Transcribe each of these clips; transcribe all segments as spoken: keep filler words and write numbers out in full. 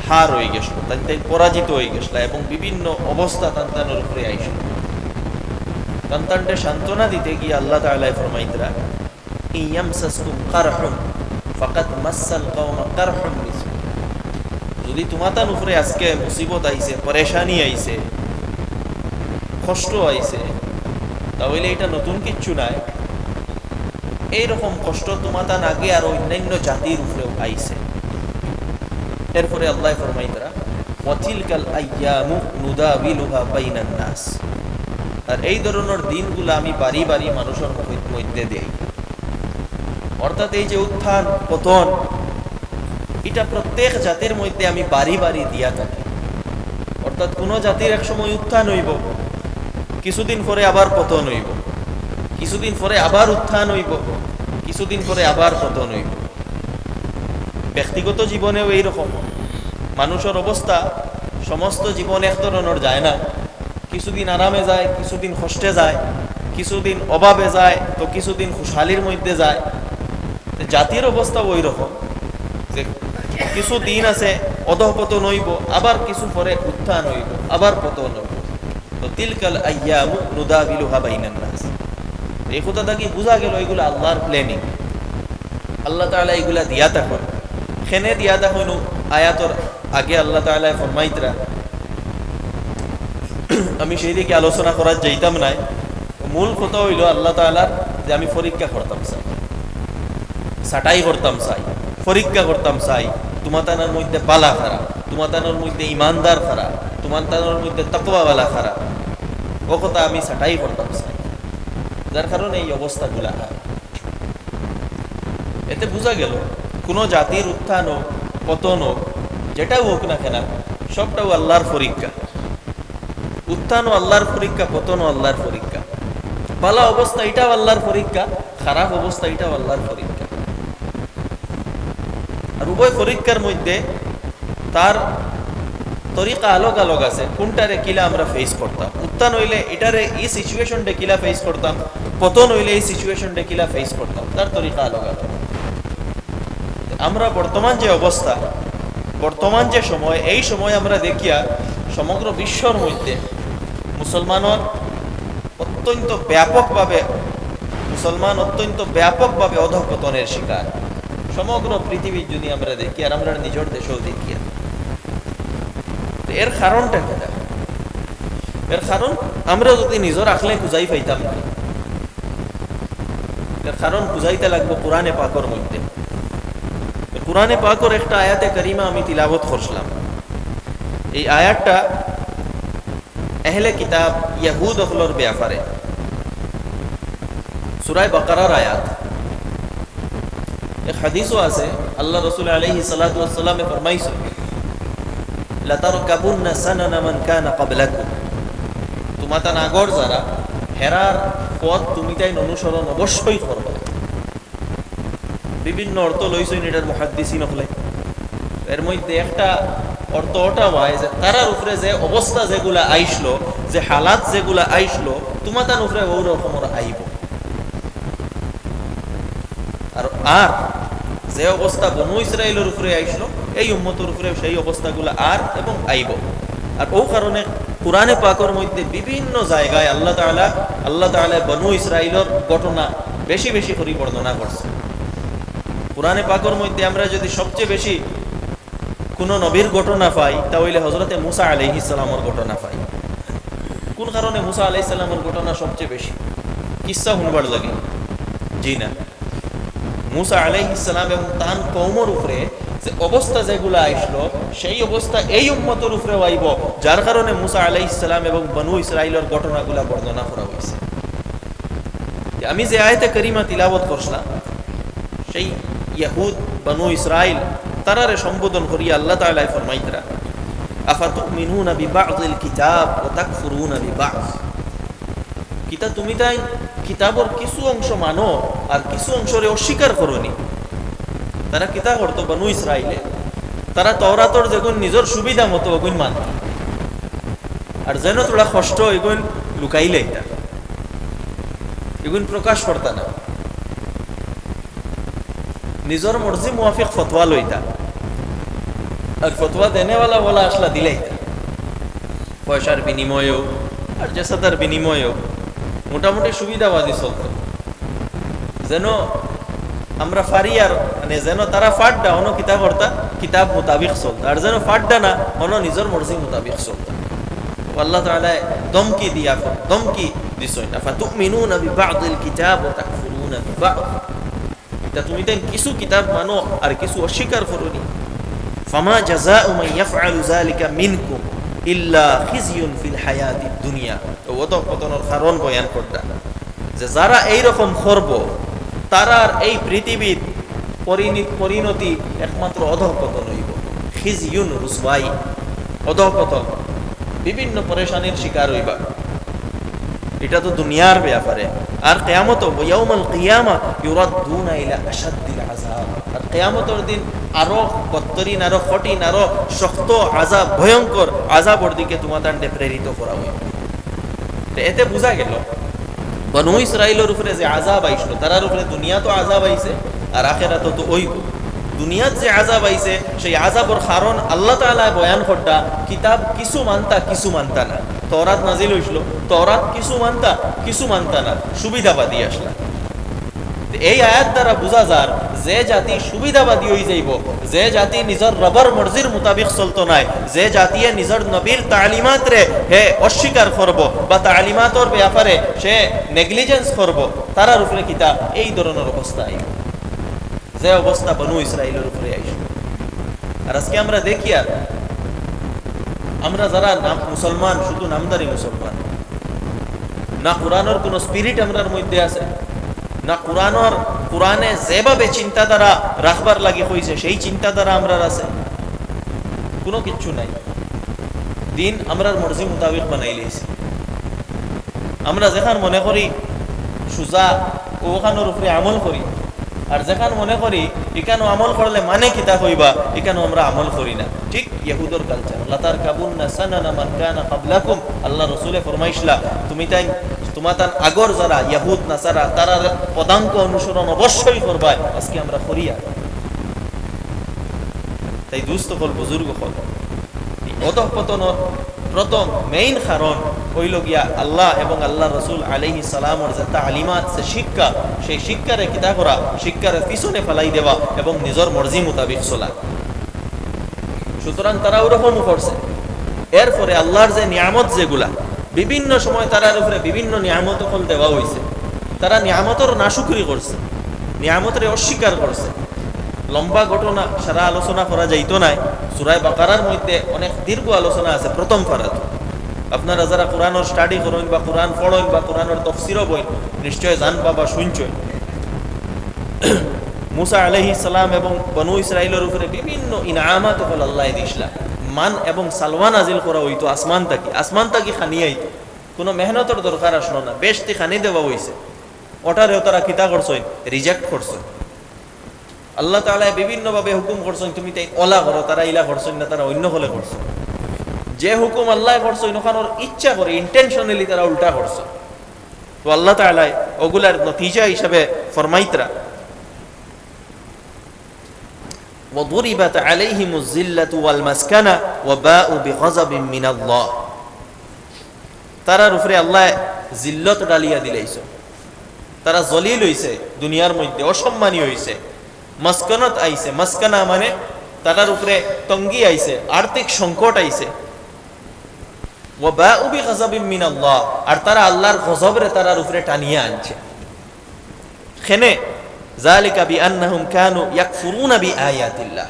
হার অইগেছলা, তাইন তাইন পরাজিত অইগেছলা এবং বিভিন্ন অবস্থা তান তানর উপরে আইছলা। তান তানরে সান্ত্বনা দিতে গিয়া আল্লাহ তাআলায় ফরমাইতরা, "ইন ইয়ামসাসকুম কারহুন ফাকাদ মাসসাল কওমা কারহুন মিসলু।" যদি তুমাতান উপরে আজকে মুসিবত আইছে, পরেশানি আইছে, কষ্ট আইছে, তা অইলে ইটা নতুন কিচ্ছু নায়। এই রকম কষ্ট তুমাতান আগে আর অন্যান্য জাতির উপরেও আইছে। এরপরে আল্লায় ফরমাইতরা, "ওয়া তিলকাল আইয়ামু নুদাউইলুহা বাইনান নাস।" আর এই ধরনর দিনগুলা আমি বারি বারি মানুষর মধ্য-, মধ্যে দেই। অর্থাৎ এই যে উত্থান, পতন, ইটা প্রত্যেক জাতির মধ্যে আমি বারি বারি দিয়া থাকি। অর্থাৎ কুনু জাতির এক সময় উত্থান অইবো, কিছুদিন পরে আবার পতন অইবো, কিছুদিন পরে আবার উত্থান অইবো, কিছুদিন পরে আবার পতন অইবো। ব্যক্তিগত জীবনেও এই রকম। মানুষর অবস্থা সমস্ত জীবন এক ধরনর যায় না। কিছুদিন আরামে যায়, কিছুদিন কষ্টে যায়, কিছুদিন অভাবে যায়, তো কিছুদিন খুশহালির মধ্যে যায়। তো জাতির অবস্থা ওই রকম যে কিছু দিন আছে অধঃপতন অইবো, আবার কিছু পরে উত্থান অইবো, আবার পতন অইবো। তো তিলকাল আইয়ামু নুদাউইলুহা বাইনান নাস। এই কথা থাকি বুঝা গেল এগুলা আল্লাহর planning। আল্লাহ তাআলায় এগুলা দিয়া থাকইন। কেনে দিয়া থাকইন, আয়াতর আগে আল্লাহ তাআলায় ফরমাইতরা, আমি সেই দিকে আলোচনা করার যাইতাম নায়। মূল কথা অইলো আল্লাহ তাআলার যে আমি পরীক্ষা করতাম চাই, ছাটাই করতাম চাই, পরীক্ষা করতাম চাই, তুমাতানর মধ্যে বালা খারা, তুমাতানর মধ্যে ইমানদার খারা, তুমাতানর মধ্যে তাকওয়াওয়ালা খারা, ও কথা আমি ছাটাই করতাম চাই, যার কারণে এই অবস্থাগুলা হয়। এতে বুঝা গেল, কুনু জাতির উত্থান হোক, পতন হোক, যেটাও হোক না কেন, সবটাও আল্লাহর পরীক্ষা। উত্থানও আল্লাহর পরীক্ষা, পতনও আল্লাহর পরীক্ষা। বালা অবস্থা, ইটাও আল্লাহর পরীক্ষা, খারাপ অবস্থা, ইটাও আল্লাহর পরীক্ষা। আর উভয় পরীক্ষার মধ্যে তার তরিকা আলগ আলগ আছে, কুনটারে কিলা আমরা face করতাম। উত্থান অইলে ইটারে, ই situation রে কিলা face করতাম, পতন অইলে ই situation রে কিলা face করতাম, তার তরিকা আলগ আলগ। আমরা বর্তমান যে অবস্থা, বর্তমান যে সময়, এই সময় আমরা দেখিয়ার সমগ্র বিশ্বর মধ্যে মুসলমানর অত্যন্ত ব্যাপকভাবে, মুসলমান অত্যন্ত ব্যাপকভাবে অধঃপতনের শিকার। সমগ্র পৃথিবীত যদি আমরা দেখিয়ার, আর আমরা নিজর দেশেও দেখিয়ার, তো এর কারণটা কিতা? এর কারণ আমরা যদি নিজর আখলে খুঁজাই পাইতাম না, এর কারণ খুঁজাইতে লাগবো কোরআনে পাকর মধ্যে। কোরআনে পাকর একটা আয়াতে কারিমা আমি তিলাওয়াত করছিলাম। এই আয়াতটা আহলে কিতাব ইয়াহুদ অকলর ব্যাপারে, সূরা বাকারার আয়াত। এক হাদিসও আছে, আল্লাহ রসুল আলাইহিস সালাতু ওয়াস সালামে ফরমাইছইন, "লাতারকাবুন্না সানানা মান কানা ক্বাবলাকুম।" তুমাতান আগর যারা, হেরার পথ তুমিতাইন অনুসরণ অবশ্যই করবায়। বিভিন্ন অর্থ লইছইন ইটার মুহাদ্দিসিন অকলে। এর মধ্যে একটা অর্থ ওটা হয় যে তারার উপরে যে অবস্থা যেগুলা আইছলো, যে হালাত যেগুলা আইছলো, তুমাতান উপরে ওই রকমর আইবো। আর, আর যে অবস্থা বনু ইসরাইলর উপরে আইছলো, এই উম্মতর উপরে সেই অবস্থাগুলা আর এবং আইবো। আর ও কারণে কোরআনে পাকর মধ্যে বিভিন্ন জায়গায় আল্লাহ তাআলা, আল্লাহ তাআলা বনু ইসরাইলর ঘটনা বেশি বেশি করি বর্ণনা করছে। কোরআনে পাকর মধ্যে আমরা যদি সবচেয়ে বেশি কুনু নবীর ঘটনা পাই, তা অইলে হযরতে মুসা আলাইহিস সালামর ঘটনা পাই। কুন কারণে মুসা আলাইহিস সালামর ঘটনা সবচেয়ে বেশি? কিচ্ছা হুনবার লাগি? জি না। মুসা আলাইহিস সালাম এবং তান কওমর উপরে যে অবস্থা যেগুলা আইছলো, সেই অবস্থা এই উম্মতর উপরেও আইবো, যার কারণে মুসা আলাইহিস সালাম এবং বনু ইসরাইলর ঘটনাগুলা বর্ণনা করা হইছে। তে আমি যে আয়াতে কারিমা তিলাওয়াত করছিলাম, সেই ইয়াহুদ, বনু ইসরাইল, তারারে সম্বোধন করি আল্লাহ তাআলায় ফরমাইতরা, "আফাতুমিনুনা বিবা'দিল কিতাব ওয়া তাকফুরুনা বিবা'দ।" কিতা তুমিতাইন কিতাবর কিছু অংশ মানো আর কিছু অংশরে অস্বীকার করো নি? তারা কিতা করতো বনু ইসরাইলে? তারা তাওরাতর যেগুন নিজর সুবিধা মতো ওগুন মানতো, আর যেন থুড়া কষ্ট অয় ওগুন লুকাইলাইতা, এগুন প্রকাশ করতা না। নিজর মর্জি মুয়াফিক ফতোয়া লইতা। আর ফতোয়া দেনেওয়ালা ওলা আসলা দিলাইতা, পয়সার বিনিময়েও আর যেসাদার বিনিময়েও মোটামুটি সুবিধাবাদী চলতো। যেন আমরা ফারি আর, মানে, যেন তারা ফাড্ডা, অনো কিতা করতা, কিতাব মোতাবিক চলতা, আর যেন ফাড্ডা না, অনো নিজর মর্জি মোতাবিক চলতা। তো আল্লাহ তাআলায় ধমকি দিয়া, ধমকি দিছইন, "আফাতুমিনুনা বিবাদিল কিতাব ওয়া তাকফুরুনা বিবাদ।" ইটা তুমি তাইন কিছু কিতাব মানো আর কিছু অস্বীকার করো নি। "ফামা জাযাউ মান ইয়াফআলু যালিকা মিনকুম ইল্লা খিজিউন ফিল হায়াতিদ দুনিয়া।" তো অধঃপতনর কারণ বয়ান করতা যে যারা এই রকম করবো, তারার এই পৃথিবীর পরিণি-, পরিণতি একমাত্র অধঃপতন অইবো। খিজিউন, রুসওয়াই, অধঃপতন, বিভিন্ন পরেশানির শিকার অইবা। ইটা তো দুনিয়ার ব্যাপারে। আর কিয়ামত, ওয়া ইয়াউমাল কিয়ামা ইউরাদ্দুনা ইলা আশাদ্দিল আযাব। আর কিয়ামতর দিন আরো বদতরিন, আরো কঠিন, আরো শক্ত আযাব, ভয়ঙ্কর আযাবর দিকে তুমাতানরে প্রেরিত করা অইবো। তো এতে বুঝা গেল, বনু ইসরাইলর উপরে যে আযাব আইসলো, তারার উপরে দুনিয়াত আযাব আইছে, আর আখেরাতও তো অইবো। দুনিয়াত যে আযাব আইছে, সেই আযাবর কারণ আল্লাহ তাআলায় বয়ান করতা, কিতাব কিছু মানতা, কিছু মানতা না। তওরাত নাজিল অইসলো, তওরাত কিছু মানতা, কিছু মানতা না, সুবিধাবাদী আসলা। তো এই আয়াত দ্বারা বুঝা যার, যে জাতি সুবিধাবাদী অই যাইবো, যে জাতি নিজর রবর মর্জির মোতাবিক চলতো নায়, যে জাতিয়ে নিজর নবীর তালিমাতরে হে অস্বীকার করবো বা তালিমাতর ব্যাপারে সে negligence করবো, তারার উপরে কিতা এই ধরনর অবস্থা আইবো, যে অবস্থা বনু ইসরাইলর উপরে আইসলো। আর আজকে আমরা দেখি, আর আমরা যারা নাম মুসলমান, শুধু নামধারী মুসলমান, না কোরআনর কোনো spirit আমরার মধ্যে আছে, না কোরআনর, কোরআনে যেভাবে চিন্তাধারা রাখবার লাগি কইছে, সেই চিন্তাধারা আমরার আছে, কোনো কিচ্ছু নাই। দিন আমরার মর্জি মোতাবিক বানাইলাইছি। আমরা যেখান মনে করি সুজা, অখানর উপরে আমল করি, আর যেখান মনে করি ইখানো আমল করলে মানে কিতা কইবা, ইখানো আমরা আমল করি না। ঠিক ইহুদর culture, "লাতারকাবুন্না সানানা মান কানা ক্বাবলাকুম।" আল্লার রসুলে ফরমাইছলা, তুমি তাইন, তুমাতান আগর যারা ইহুদ নাসারা, তারার পদাঙ্ক অনুসরণ অবশ্যই করবায়। আজকে আমরা করি আর। তাই দুস্ত অকল, বুজুর্গ অকল, অধঃপতনর প্রথম main কারণ অইলো গিয়া আল্লাহ এবং আল্লার রসুল আলাইহিস সালামর যে তালিমাত, যে শিক্ষা, সেই শিক্ষারে কিতা করা, শিক্ষারে পিছনে ফালাই দেওয়া এবং নিজর মর্জি মোতাবিক চলা। সুতরাং তারা ওরকমও করছে। এরপরে আল্লার যে নিয়ামত যেগুলা, বিভিন্ন সময় তারার উপরে বিভিন্ন নিয়ামত অকল দেওয়া অইছে, তারা নিয়ামতর নাশুকরি করছে, নিয়ামতরে অস্বীকার করছে। লম্বা ঘটনা, সারা আলোচনা করা যাইতো নায়। সূরা বাকারার মধ্যে অনেক দীর্ঘ আলোচনা আছে প্রথম পারাত। আপনারা যারা কোরআনর study করইন বা কোরআন পড়ইন বা কোরআনর তফসিরও বইন, নিশ্চয় জানবা বা শুনছইন। মুসা আলাইহিস সালাম এবং বনু ইসরাইলর উপরে বিভিন্ন ইনামাত অকল আল্লায় দিছলা। মান এবং সালওয়া নাজিল করা অইতো আসমান থাকি, আসমান থাকি খানি আইতো। কোনো মেহনতর দরকার আসলো না, বেহেস্তি খানি দেওয়া অইছে। ওটারেও তারা কিতা করছইন? Reject করছইন। আল্লাহ তাআলায় বিভিন্নভাবে হুকুম করছইন, তুমি তাইন অলা করো, তারা ইলা করছইন না, তারা অইন্য অকলে করছইন। যে হুকুম আল্লায় করছইন, অখানর ইচ্ছা করি, intentionally তারা উল্টা করছইন। তো আল্লাহ তাআলায় ওগুলার নতিজা হিসাবে ফরমাইতরা, "ওয়াদুরিবাত আলাইহিমুজ জিল্লাতু ওয়াল মাসকানা ওয়া বাউ বিগাযাবিম মিনাল্লাহ।" তারার উপরে আল্লায় জিল্লত ডালিয়া দিলাইছইন। তারা জলিল অইছে, দুনিয়ার মধ্যে অসম্মানী অইছে, মাসকানাত আইছে। মাসকানা মানে তারার উপরে তঙ্গি আইছে, আর্থিক সংকট আইছে। ওয়া বাউ বিগাযাবিম মিনাল্লাহ, আর তারা আল্লার গজবরে তারার উপরে টানিয়া আনছে। কেনে? যালিকা বিআন্নাহুম কানু ইয়াকফুরুনা বিআয়াতিল্লাহ।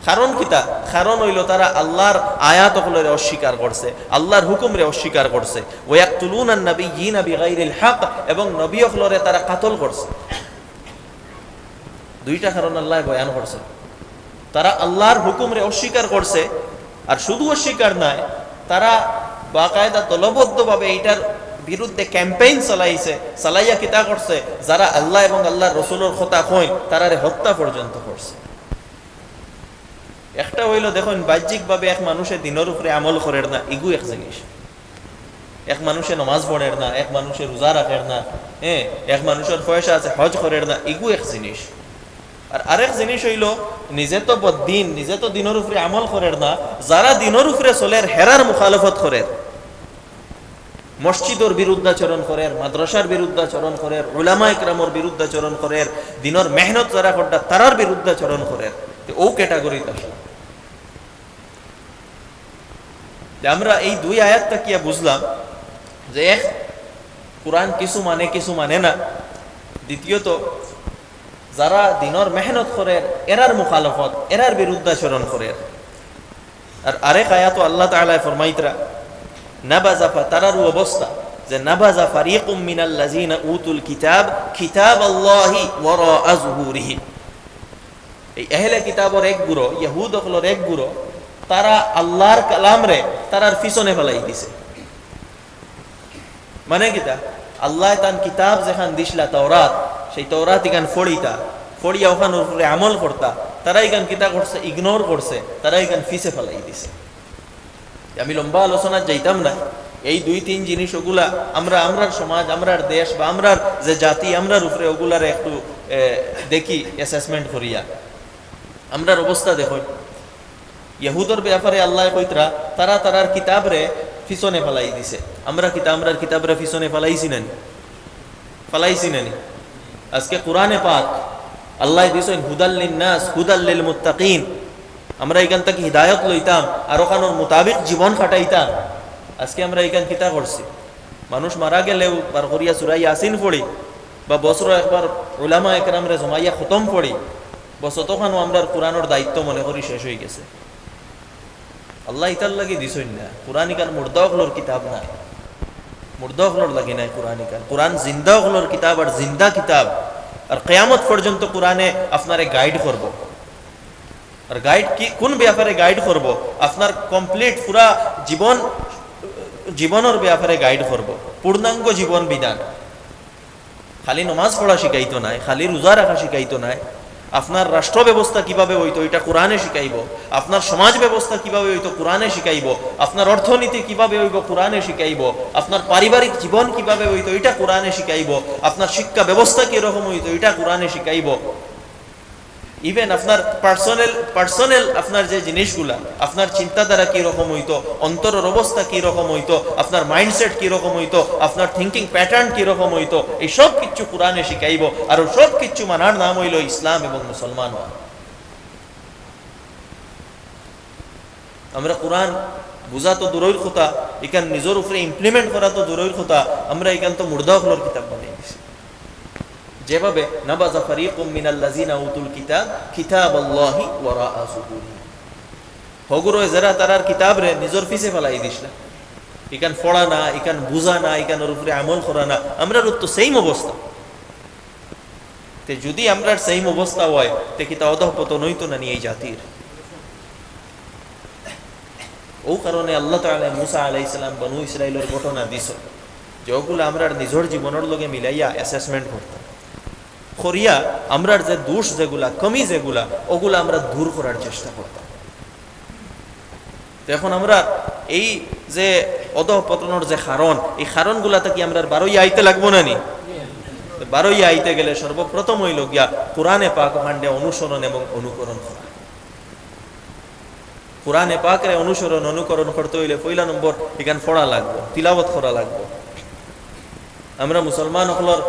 কারণ কিতা? কারণ অইলো তারা আল্লার আয়াত অকলরে অস্বীকার করছে, আল্লার হুকুমরে অস্বীকার করছে। ওয়া ইয়াকতুলুনান নাবিয়্যিনা বিগাইরিল হক, এবং নবী অকলরে তারা কাতল করছে। দুইটা কারণ আল্লায় বয়ান করছে। তারা আল্লার হুকুমরে অস্বীকার করছে, আর শুধু অস্বীকার নায়, তারা বাকায়দা দলবদ্ধভাবে ইটার বিরুদ্ধে campaign চালাইছে, চালাইয়া কিতা করছে, যারা আল্লাহ এবং আল্লার রসুলর কথা কইন, তারারে হত্যা পর্যন্ত করছে। একটা অইলো, দেখইন, বাহ্যিকভাবে এক মানুষে দ্বীনর উপরে আমল করের না, ইগু এক জিনিস। এক মানুষে নমাজ পড়ের না, এক মানুষে রোজা রাখের না, হ্যাঁ, এক মানুষর পয়সা আছে, হজ করের না, ইগু এক জিনিস। আর আরেক জিনিস অইলো, নিজে তো বদ্দিন, নিজে তো দিনর উপরে আমল করের না, যারা দিনর উপরে চলের হেরার মুখালফত করের, মসজিদর বিরুদ্ধাচরণ করের, মাদ্রাসার বিরুদ্ধাচরণ করের, উলামা একরামর বিরুদ্ধাচরণ করের, দিনর মেহনত যারা কররা তারার বিরুদ্ধাচরণ করের, তে অউ ক্যাটাগরিত আসে। তে আমরা এই দুই আয়াত থাকিয়া বুঝলাম যে এক, কোরআন কিছু মানে, কিছু মানে না। দ্বিতীয়ত, যারা দিনর মেহনত করের, এরার মুখালফত, এরার বিরুদ্ধাচরণ করের। আর আরেক আয়াতো আল্লাহ তাআলায় ফরমাইতরা, নাবাযা ফা-, তারারও অবস্থা যে নাবাযা ফারিকুম মিনাল্লাযিনা উতুল কিতাব কিতাবাল্লাহি ওয়ারাআ যুহুরিহিম। এই আহলে কিতাবর এক গুরু, ইহুদ অকলর এক গুরু, তারা আল্লাহর কালামরে তারার পিছনে ফালাই দিছে। মানে কিতা? আল্লায় তান কিতাব যেখান দিছলা তাওরাত, সেই তাওরাত ইখান ফড়িতা, ফড়িয়া ওখানর উপরে আমল করতা, তারা ইখান কিতা করছে? ইগনোর করছে, তারা ইখান পিছে ফালাই দিছে। আমি লম্বা আলোচনাত যাইতাম না। এই দুই তিন জিনিস অগুলা আমরা, আমরার সমাজ, আমরার দেশ বা আমরার যে জাতি, আমরার উপরে অগুলারে একটু, এ, দেখি, অ্যাসেসমেন্ট করিয়া। আমরার অবস্থা দেখো, ইহুদর ব্যাপারে আল্লায় কইতরা, তারা তারার কিতাবরে পিছনে ফালাই দিছে। আমরা কিতা, আমরার কিতাবরে পিছনে ফালাইছি না নি? ফালাইছি না নি? আজকে কোরআনে পাক আল্লায় দিছইন হুদাল লিন্নাস, হুদাল লিল মুত্তাকিন। আমরা ইখান থাকি হিদায়ত লইতাম আর ওখানর মোতাবিক জীবন কাটাইতাম। আজকে আমরা ইখান কিতা করছি? মানুষ মারা গেলেও বার করিয়া সূরা ইয়াসিন পড়ি বা বছরো একবার উলামা একরামরে জমাইয়া খতম পড়ি, বস অতখানও আমরার কোরআনর দায়িত্ব মনে করি শেষ অইগেছে। আল্লায় ইতার লাগি দিছইন না। কোরআন ইখান মুর্দা অকলর কিতাব নায়, মুর্দা অকলর লাগি নায় কোরআন ইখান। কোরআন জিন্দা অকলর কিতাব, আর জিন্দা কিতাব। আর কিয়ামত পর্যন্ত কোরআনে আপনারে গাইড করবো। আর গাইড কি, কোন ব্যাপারে গাইড করবো? আপনার কমপ্লিট পুরা জীবন, জীবনর ব্যাপারে গাইড করবো, পূর্ণাঙ্গ জীবন বিধান। খালি নমাজ পড়া শিখাইতো নায়, খালি রোজা রাখা শিখাইতো নায়। আপনার রাষ্ট্র ব্যবস্থা কিভাবে অইতো, ইটা কোরআনে শিখাইবো। আপনার সমাজ ব্যবস্থা কিভাবে অইতো, কোরআনে শিখাইবো। আপনার অর্থনীতি কিভাবে অইবো, কোরআনে শিখাইবো। আপনার পারিবারিক জীবন কিভাবে অইতো, ইটা কোরআনে শিখাইবো। আপনার শিক্ষা ব্যবস্থা কিরকম অইতো, ইটা কোরআনে শিখাইবো। ইভেন আপনার পার্সোনাল, পার্সোনাল আপনার যে জিনিসগুলা, আপনার চিন্তাধারা কিরকম অইতো, অন্তরর অবস্থা কিরকম অইতো, আপনার মাইন্ডসেট কিরকম অইতো, আপনার থিংকিং প্যাটার্ন কিরকম অইতো, এই সব কিচ্ছু কোরআনে শিখাইবো। আর অউ সব কিচ্ছু মানার নাম অইলো ইসলাম এবং মুসলমান অওয়া। আমরা কোরআন বুঝা তো দূরইর কথা, ইখান নিজর উপরে ইমপ্লিমেন্ট করা তো দূরইর কথা, আমরা ইখান তো মুর্দা অকলর কিতাব বানাই দিছি। যেভাবে নাবাযা ফারিকুম মিনাল্লাযিনা উতুল কিতাব কিতাবাল্লাহি ওয়ারাআ যুহুরিহিম। হগুরে যেরা তারার কিতাবরে নিজর পিছে ফালাই দিছলা। ইখান পড়া না, ইখান বুঝা না, ইখানর উপরে আমল করা না, আমরারও তো সেম অবস্থা। তে যুদি আমরার সেম অবস্থা অয়, তে কিতা অধঃপতন অইতো না নি এই জাতির? অউ কারণে আল্লাহ তাআলায় মুসা আলাইহিস সালাম বনু ইসরাইলর ঘটনা দিছইন, যে অগুলা আমরার নিজর জীবনর লগে মিলাইয়া অ্যাসেসমেন্ট করতাম। করিয়া আমরার যে দোষ যেগুলা, কমি যেগুলা, অগুলা আমরা দূর করার চেষ্টা করতাম। তো এখন আমরা এই যে অধঃপতনর যে কারণ, এই কারণগুলা থাকি আমরার বারইয়া আইতে লাগবো না নি? তো বারইয়া আইতে গেলে সর্বপ্রথম অইলো গিয়া কোরআনে পাক অখানরে অনুসরণ এবং অনুকরণ করা। কোরআনে পাকরে অনুসরণ, অনুকরণ করতে অইলে পয়লা নম্বর ইখান পড়া লাগবো, তিলাওয়াত করা লাগবো। আমরা মুসলমান অকলর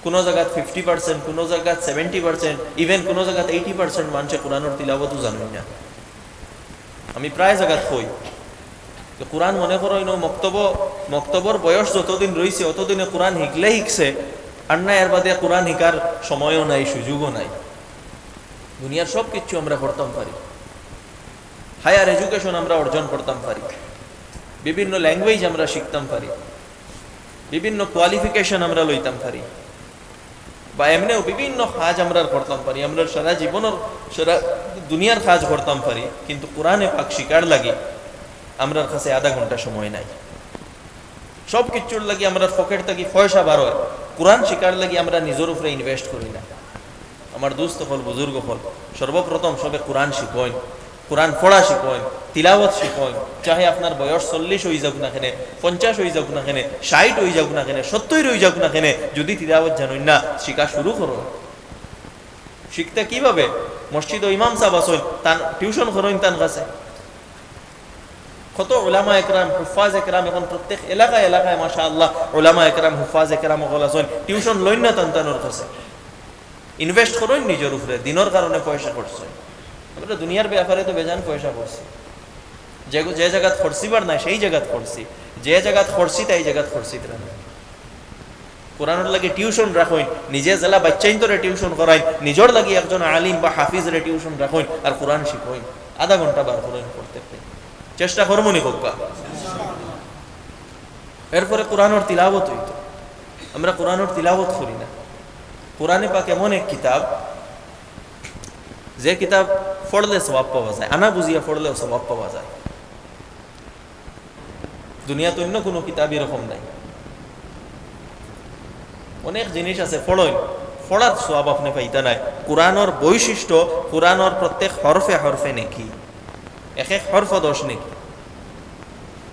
কুনু জাগাত ফিফটি পার্সেন্ট, কুনু জাগাত সেভেন্টি পার্সেন্ট, ইভেন কুনু জাগাত এইটি পার্সেন্ট মানষে কোরআনর তিলাওয়াতও জানইন না। আমি প্রায় জাগাত কই যে কোরআন মনে করো ইনো মক্তব, মক্তবর বয়স যতদিন রইছে অতদিনে কোরআন হিকলে হিকছে, আর না এর বাদে কোরআন হিকার সময়ও নাই, সুযোগও নাই। দুনিয়ার সব কিচ্ছু আমরা করতাম পারি, হায়ার এডুকেশন আমরা অর্জন করতাম পারি, বিভিন্ন ল্যাঙ্গুয়েজ আমরা শিখতাম পারি, বিভিন্ন কোয়ালিফিকেশন আমরা লইতাম পারি, বা এমনেও বিভিন্ন কাজ আমরা করতাম পারি, আমরা সারা জীবনর, সারা দুনিয়ার কাজ করতাম পারি, কিন্তু কোরআনে পাক শিকার লাগি আমরার কাছে আধা ঘন্টা সময় নাই। সব কিছুর লাগি আমরার পকেট থাকি পয়সা বার অয়, কোরআন শিকার লাগি আমরা নিজর উপরে ইনভেস্ট করি না। আমার দোস্ত অকল, বুজুর্গ অকল, সর্বপ্রথম সবে কোরআন শিখইন, কোরআন পড়া শিখইন, তিলাওয়াত শিখইন। চাহে আপনার বয়স চল্লিশ অই যাউক না কেনে, পঞ্চাশ অই যাউক না কেনে, ষাইট অই যাউক না কেনে, সত্তইর অই যাউক না কেনে, যুদি তিলাওয়াত জানইন না, শিখা শুরু করইন। শিখতা কিভাবে? মসজিদো ইমাম সাব আছইন, তান টিউশন করইন তান কাছে। কত উলামা একরাম, হুফাজ একরাম, এখন প্রত্যেক এলাকায় এলাকায় মাশাআল্লাহ উলামা একরাম, হুফাজ একরাম অকল আছইন, টিউশন লইন না তান তানর কাছে। ইনভেস্ট করইন নিজর উপরে, দিনর কারণে পয়সা খরচ অয়। আমরা দুনিয়ার ব্যাপারে তো বেজান পয়সা খরচি, যে, যে জাগাত খরচিবার নাই সেই জাগাত খরচি, যে জাগাত খরচি তাই জাগাত খরচি তারা নাই। কোরআনর লাগি টিউশন রাখইন, নিজে যেলা বাইচ্চাইন্তরে টিউশন করাইন, নিজর লাগি একজন আলিম বা হাফিজরে টিউশন রাখইন আর কোরআন শিখইন, আধা ঘন্টা বার করইন প্রত্যেক দিন। চেষ্টা করমুনি কউক্কা। এরপরে কোরআনর তিলাওত অইতো। আমরা কোরআনর তিলাওত করি না। কোরআনে পাক এমন এক কিতাব, যে কিতাব পড়লে সওয়াব পাওয়া যায়, আনা বুঝিয়া পড়লেও সওয়াব পাওয়া যায়। দুনিয়াত অন্য কোনো কিতাব এরকম নাই। অনেক জিনিস আছে পড়ইন, পড়ার সওয়াব আপনে পাইতা নায়। কোরআনর বৈশিষ্ট্য, কোরআনর প্রত্যেক হরফে হরফে নেকি, এক এক হরফ দশ নেকি।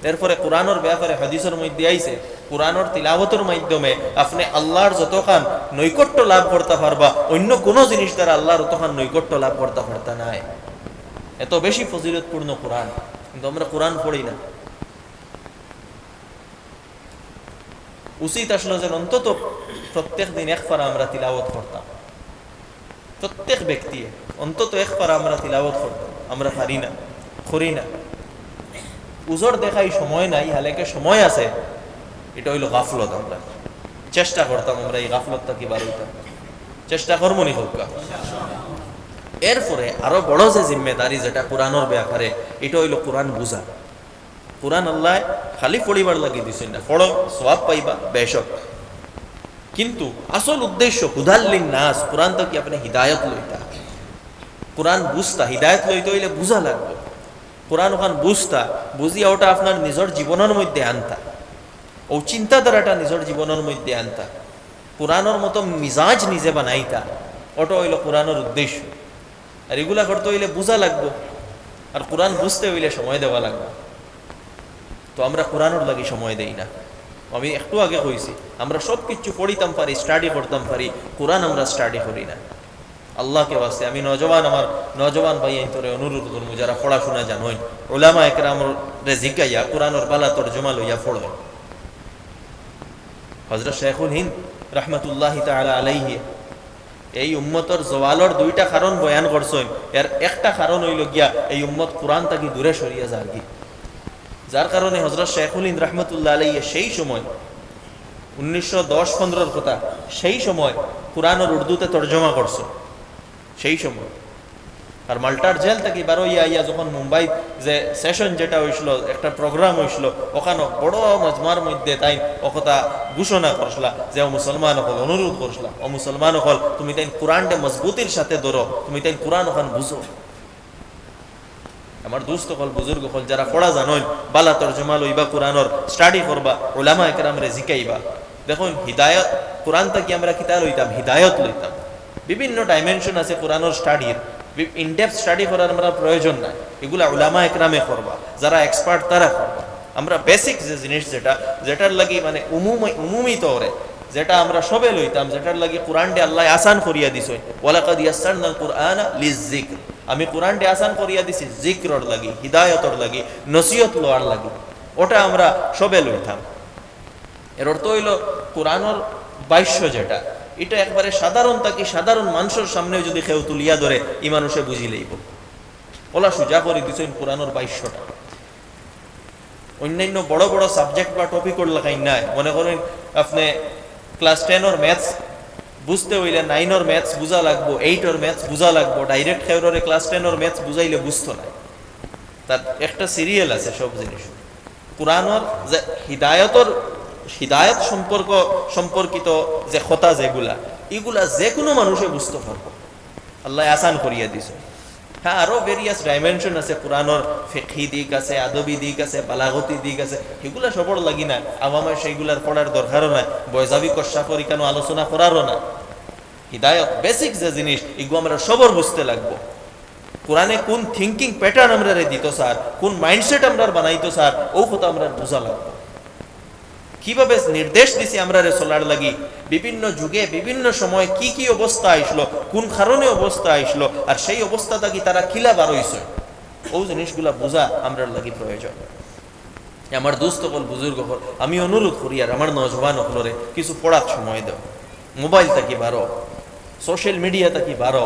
এরপরে কোরআনর ব্যাপারে হাদিসর মধ্যে আইছে, কোরআনর তিলাওতর মাধ্যমে আপনে আল্লাহর যতখান নৈকট্য লাভ করতা পারবা, অন্য কোনো জিনিস দ্বারা আল্লাহর অতখান নৈকট্য লাভ করতা পারতা নায়। এত বেশি ফজিলতপূর্ণ কোরআন, কিন্তু আমরা কোরআন পড়ি না। উচিত আসলে যেন অন্তত প্রত্যেক দিন এক পারা আমরা তিলাওত করতাম, প্রত্যেক ব্যক্তি অন্তত এক পারা আমরা তিলাওত করতাম। আমরা পারি না, করি না। উজর দেখাই সময় নাই, হালাকে সময় আছে, এটা অইলো গাফলত। আমরা চেষ্টা করতাম আমরা এই গাফলত থাকি বার অইতাম, চেষ্টা করমুনি কউক্কা। এরপরে আরো বড় যে জিম্মেদারি যেটা কোরআনর ব্যাপারে, এটা অইলো কোরআন বুঝা। কোরআন আল্লায় খালি পড়িবার লাগি দিছইন না, পড়ো, সওয়াব পাইবা, বেশক। কিন্তু আসল উদ্দেশ্য হুদাল লিন নাস, কোরআন থাকি আপনে হিদায়ত লইতা। কোরআন বুঝতা, হিদায়ত লইতে অইলে বুঝা লাগবো। কোরআন অখান বুঝতা, বুঝিয়া ওটা আপনার নিজর জীবনর মধ্যে আনতা, অউ চিন্তাধারাটা নিজর জীবনর মধ্যে আনতা, কোরআনর মতো মিজাজ নিজে বানাইতা, ওটা অইলো কোরআনর উদ্দেশ্য। আর ইগুলা করতে অইলে বুঝা লাগবো, আর কোরআন বুঝতে অইলে সময় দেওয়া লাগবো। তো আমরা কোরআনর লাগি সময় দেই না। আমি একটু আগে কইছি, আমরা সব কিছু পড়িতাম পারি, স্টাডি করতাম পারি, কোরআন আমরা স্টাডি করি না। আল্লাহকে ওয়াস্তে আমি নওজোয়ান, আমার নওজোয়ান ভাইয়াইন্তরে অনুরোধ করমু, যারা পড়াশোনা জানইন, উলামা একরামরে জিকাইয়া কোরআনর বালা তর্জমা লইয়া পড়ইন। হযরত শেখুল হিন্দ রহমতুল্লাহি তাআলা আলাইহি এই উম্মতর জওয়ালর দুইটা কারণ বয়ান করছইন। এর একটা কারণ অইলো গিয়া এই উম্মত কোরআন থাকি দূরে সরিয়া যারগি, যার কারণে হযরত শেখুল হিন্দ রহমতুল্লাহ আলাইহি সেই সময় উনিশশো দশ পনেরোর কথা, সেই সময় কোরআনর উর্দুতে তর্জমা করছইন। সেই সময় আর মাল্টার জেল থাকি বার অইয়া আইয়া যখন মুম্বাই যে সেশন যেটা অইছিল, একটা প্রোগ্রাম অইছিল, ওখানো বড় মজমার মধ্যে তাইন অকথা ঘোষণা করছিলা যে, "ও মুসলমান অকল", অনুরোধ করছিলা, "ও মুসলমান অকল, তুমি তাইন কোরআনরে মজবুতির সাথে ধরো, তুমি তাইন কোরআন অখান বুঝো।" আমার দোস্ত অকল, বুজুর্গ অকল, যারা পড়া জানইন, বালা তর্জমা লইবা কোরআনর, স্টাডি করবা, উলামা একরামরে জিকাইবা। দেখইন, হিদায়ত, কোরআন থাকি আমরা কিতা লইতাম? হিদায়ত লইতাম। বিভিন্ন ডাইমেনশন আছে কোরআনর স্টাডির, বি-, ইনডেপথ স্টাডি করার আমরা প্রয়োজন নাই। ইগুলা উলামা একরামে করবা, যারা এক্সপার্ট তারা করবা। আমরা বেসিক যে জিনিস যেটা, যেটার লাগি মানে উমুমি, উমুমি তরে, যেটা আমরা সবে লইতাম, যেটার লাগি কোরআনরে আল্লায় আসান করিয়া দিছইন, "ওয়ালাকাদ ইয়াসসারনাল কুরআনা লিযযিকর।" আমি কোরআনরে আসান করিয়া দিছি জিক্রর লাগি, হিদায়তর লাগি, নসিহত লওয়ার লাগি। ওটা আমরা সবে লইতাম। এর অর্থ অইলো কোরআনর ভাষ্য যেটা, ইটা একবারে সাধারণ থাকি সাধারণ মানষর সামনেও যদি কেউ তুলিয়া ধরে, ই মানুষে বুঝি লইবো। ওলা সুজা করি দিছইন কোরআনর ভাষ্যটা। অন্যান্য বড় বড় সাবজেক্ট বা টপিকর লাখান নায়। মনে করইন আপনে ক্লাস টেনর ম্যাথস বুঝতে অইলে নাইনর ম্যাথস বুঝা লাগবো, এইটর ম্যাথস বুঝা লাগবো। ডাইরেক্ট কেউররে ক্লাস টেনর ম্যাথস বুঝাইলে বুঝতো নায়। তার একটা সিরিয়াল আছে সব জিনিস। কোরআনর যে হিদায়তর, হিদায়ত সম্পর্ক, সম্পর্কিত যে কথা যেগুলা, ইগুলা যে কোনো মানুষে বুঝতে পারবো। আল্লায় আসান করিয়া দিছে। হ্যাঁ, আরো ভেরিয়াস ডাইমেনশন আছে কোরআনর, ফিকহি দিক আছে, আদবি দিক আছে, বালাগতি দিক আছে, হিগুলা সবর লাগি না। আওয়ামে সেইগুলার পড়ার দরকারও নাই, বয়জাবি কশাফর ইখানো আলোচনা করারও না। হিদায়ত বেসিক যে জিনিস, ইগু আমরা সবর বুঝতে লাগবো। কোরআনে কোন থিংকিং প্যাটার্ন আমরারে দিতো স্যার, কোন মাইন্ডসেট আমরার বানাইতো স্যার, ও কথা আমরার বুঝা লাগবো। কিভাবে নির্দেশ দিছে আমরারে চলার লাগি, বিভিন্ন যুগে বিভিন্ন সময় কি কি অবস্থা আইসলো, কোন কারণে অবস্থা আইসলো, আর সেই অবস্থা থাকি তারা কিলা বার অইছে, অউ জিনিসগুলা বুঝা আমরার লাগি প্রয়োজন। আমার দোস্ত অকল, বুজুর্গ অকল, আমি অনুরোধ করি আর আমার নওজোয়ান অকলরে কিছু পড়াত সময় দেও, মোবাইল থাকি বারো, সোশ্যাল মিডিয়া থাকি বারো,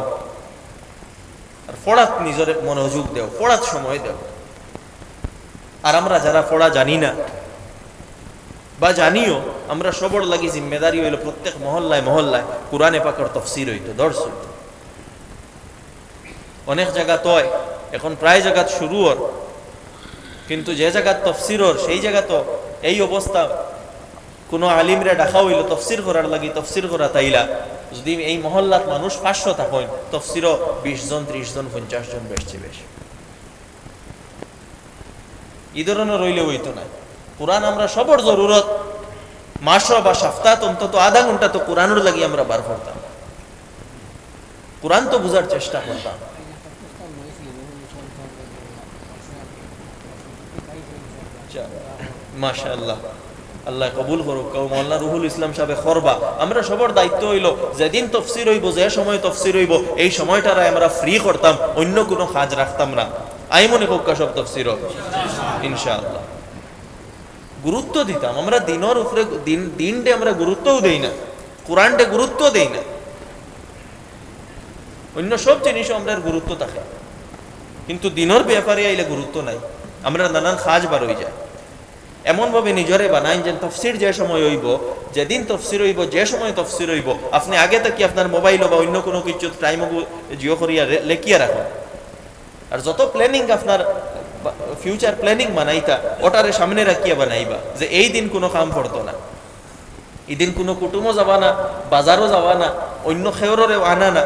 আর পড়াত নিজরে মনোযোগ দেও, পড়াত সময় দেও। আর আমরা যারা পড়া জানি না বা জানিও, আমরা সবর লাগি জিম্মেদারি অইলো প্রত্যেক মহল্লায় মহল্লায় কোরআনে পাকর তফসির অইতো, দর্শ অইতো। অনেক জাগাত অয়, এখন প্রায় জাগাত শুরু অর, কিন্তু যে জাগাত তফসির অর সেই জাগাত তো এই অবস্থা। কোনো আলিমরে ডাকা অইলো তফসির করার লাগি, তফসির করাত আইলা, যদি এই মহল্লাত মানুষ পাঁচশো থাকইন, তফসিরও বিশ জন, ত্রিশ জন, পঞ্চাশ জন, বেশি বেশি। ই ধরনর অইলে অইতো নায়। কোরআন আমরা সবর জরুরত, মাসো বা সপ্তাহত অন্তত আধা ঘন্টা তো কোরআনর লাগি আমরা বার করতাম, কোরআন তো বুঝার চেষ্টা করতাম। আচ্ছা, মাশাআল্লাহ, আল্লায় কবুল করুক। কেউ মৌলানা রুহুল ইসলাম সাহেবে করবা। আমরা সবর দায়িত্ব অইলো, যেদিন তফসির অইবো, যে সময় তফসির অইবো, এই সময়টারে আমরা ফ্রি করতাম, অইন্য কোনো কাজ রাখতাম না। আইমনে কউক্কা সব তফসিরো, ইনশাআল্লাহ। গুরুত্ব দিতাম আমরা দিনর উপরে, দিন, দিনরে আমরা গুরুত্বও দেই না, কোরআনরে গুরুত্ব দেই না। অইন্য সব জিনিসও আমরার গুরুত্ব থাকে, কিন্তু দিনর ব্যাপারে আইলে গুরুত্ব নাই। আমরার নানান কাজ বার অই যায়। এমনভাবে নিজরে বানাইন যেন তফসির যে সময় অইবো, যেদিন তফসির অইবো, যে সময় তফসির অইবো, আপনে আগে থাকি আপনার মোবাইলো বা অইন্য কোনো কিছু টাইমও জিও করিয়া রে-, লেখিয়া রাখইন। আর যত প্ল্যানিং আপনার বা-, ফিউচার প্ল্যানিং বানাইতা, ওটারে সামনে রাখিয়া বানাইবা যে এই দিন কোনো কাম পড়তো না, ই দিন কোনো কুটুমও যাবা না, বাজারও যাবা না, অইন্য কেউররে আনা না,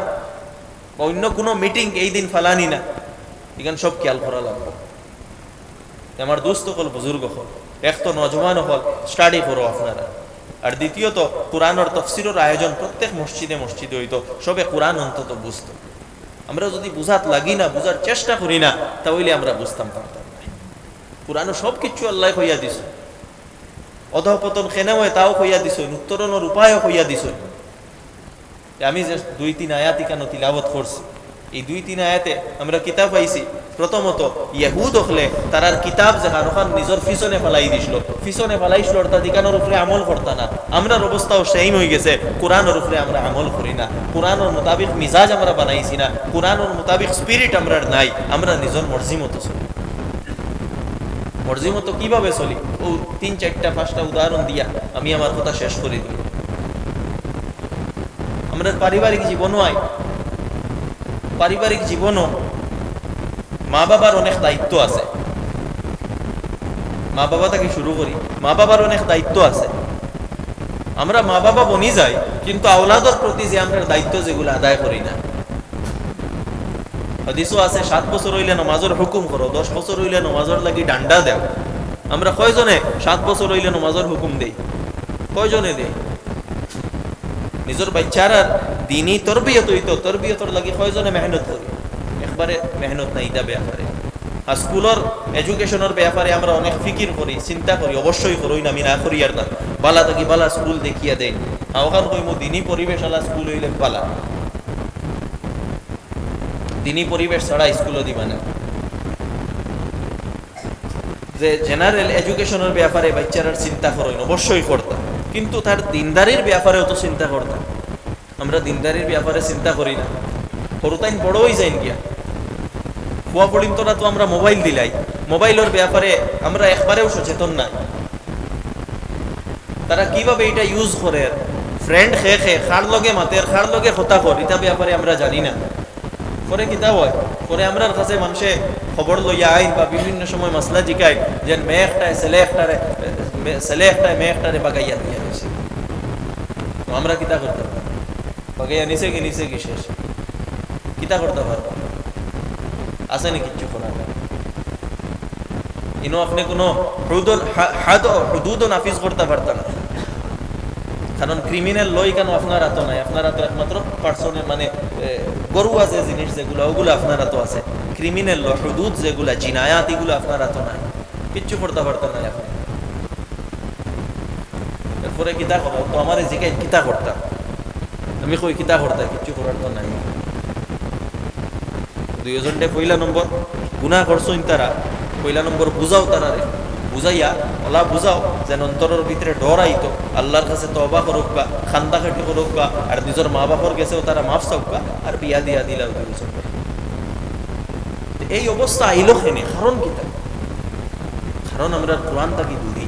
বা অইন্য কোনো মিটিং এই দিন ফালানি না। ইখান সব খেয়াল করা লাগবো। তে আমার দোস্ত অকল, বুজুর্গ অকল, এক তো নওজোয়ান অকল, স্টাডি করো আপনারা, আর দ্বিতীয়ত কোরআনর তফসিরর আয়োজন প্রত্যেক মসজিদে মসজিদে অইতো, সবে কোরআন অন্তত বুঝতো। আমরা যদি বুঝাত লাগি না, বুঝার চেষ্টা করি না, তা অইলে আমরা বুঝতাম পারতাম না। কোরআনো সব কিছু আল্লায় কইয়া দিছইন, অধঃপতন কেনে অয় তাও কইয়া দিছইন, উত্তরণর উপায়ও কইয়া দিছইন। তে আমি যে দুই তিন আয়াত ইখানো তিলাওয়াত করছি, এই দুই তিন আয়াতে আমরা কিতা পাইছি? প্রথমত, ইহুদ অকলে তারার কিতাব যেখান, ওখান নিজর পিছনে ফালাই দিছিল। পিছনে ফালাইছিল অর্থাৎ ইখানর উপরে আমল করতা না। আমরার অবস্থাও সেম অই গেছে, কোরআনর উপরে আমরা আমল করি না। কোরআনর মোতাবিক মিজাজ আমরা বানাইছি না, কোরআনর মোতাবিক স্পিরিট আমরার নাই, আমরা নিজর মর্জি মতো চলি। মর্জি মতো কিভাবে চলি? অউ তিন চাইরটা পাঁচটা উদাহরণ দিয়া আমি আমার কথা শেষ করি দিই। আমরার পারিবারিক জীবনও আয়, পারিবারিক জীবনও মা বাবার অনেক দায়িত্ব আছে। মা বাবা থাকি শুরু করি, মা বাবার অনেক দায়িত্ব আছে। আমরা মা বাবা বনি যাই, কিন্তু আওলাদর প্রতি যে আমরার দায়িত্ব যেগুলা আদায় করি না। হাদিসও আছে, সাত বছর অইলে নমাজর হুকুম করো, দশ বছর অইলে নমাজর লাগি ডান্ডা দেও। আমরা কয়জনে সাত বছর অইলে নমাজর হুকুম দেই? কয়জনে দেই? নিজর বাইচ্চারার দিনি তরবিয়ত অইতো, তরবিয়তর লাগি কয়জনে মেহনত করি? একবারে মেহনত নাই ইতা ব্যাপারে। আর স্কুলর এডুকেশনর ব্যাপারে আমরা অনেক ফিকির করি, চিন্তা করি, অবশ্যই করইন, আমি না করিয়ার না। বালা থাকি বালা স্কুল দেখিয়া দেইন। আর ওখান কইমু দিনি পরিবেশ আলা স্কুল অইলে বালা। দিনি পরিবেশ ছাড়া স্কুলো দিবা না। যে জেনারেল এডুকেশনর ব্যাপারে বাইচ্চারার চিন্তা করইন, অবশ্যই করতা, কিন্তু তার দিনদারির ব্যাপারেও তো চিন্তা করতা। আমরা দিনদারির ব্যাপারে চিন্তা করি না। হুরুতাইন বড় অই যাইন গিয়া, পুয়া পড়িন্তরা তো আমরা মোবাইল দিলাই, মোবাইলর ব্যাপারে আমরা একবারেও সচেতন নাই। তারা কিভাবে ইটা ইউজ করের, ফ্রেন্ড কে কে, কার লগে মাতের, কার লগে কথা কর, ইতা ব্যাপারে আমরা জানি না। পরে কিতা অয়, পরে আমরার কাছে মানষে খবর লইয়া আইন বা বিভিন্ন সময় মাসলা জিকাইন, যেন মেয়ে একটায় ছেলে একটারে, মে-, ছেলে একটায় মেয়ে একটারে বাগাইয়া নিয়া আইছে। তো আমরা কিতা করতাম? বাগাইয়া নিছে কি, নিছে কি শেষ? কিতা করতা পারবা? আছে নি কিচ্ছু করার? ইনো আপনে কোনো হুদুদ, হা-, হাদ, হুদুদও নাফিজ করতা পারতা না। কারণ ক্রিমিনাল ল ইখানো আপনার আতো নাই, আপনার আতো একমাত্র পার্সোনাল, মানে, এ, ঘরুয়া যে জিনিস যেগুলা, ওগুলা আপনার আতো আছে। ক্রিমিনাল ল, হুদুদ যেগুলা, জিনায়াত, ইগুলা আপনার আতো নাই, কিচ্ছু করতা পারতা না আপনে। পরে কিতা করাও তো আমারে জিগাইন কিতা করতা, আমি কই কিতা করতা, কিচ্ছু করার তো নাই। দুইজনরে পয়লা নম্বর গুনাহ করছইন তারা, পয়লা নম্বর বুঝাও তারারে, বুঝাইয়া ওলা বুঝাও যেন অন্তরর ভিতরে ডর আইতো, আল্লাহর কাছে তওবা করউক্কা, কান্দাকাটি করউক্কা, আর নিজর মা বাপর গেছেও তারা মাফ চাউক্কা, আর বিয়া দিয়া দিলাও দুইজনরে। এই অবস্থা আইলো কেনে, কারণ কিতা? কারণ আমরা কোরআন থাকি দূরে।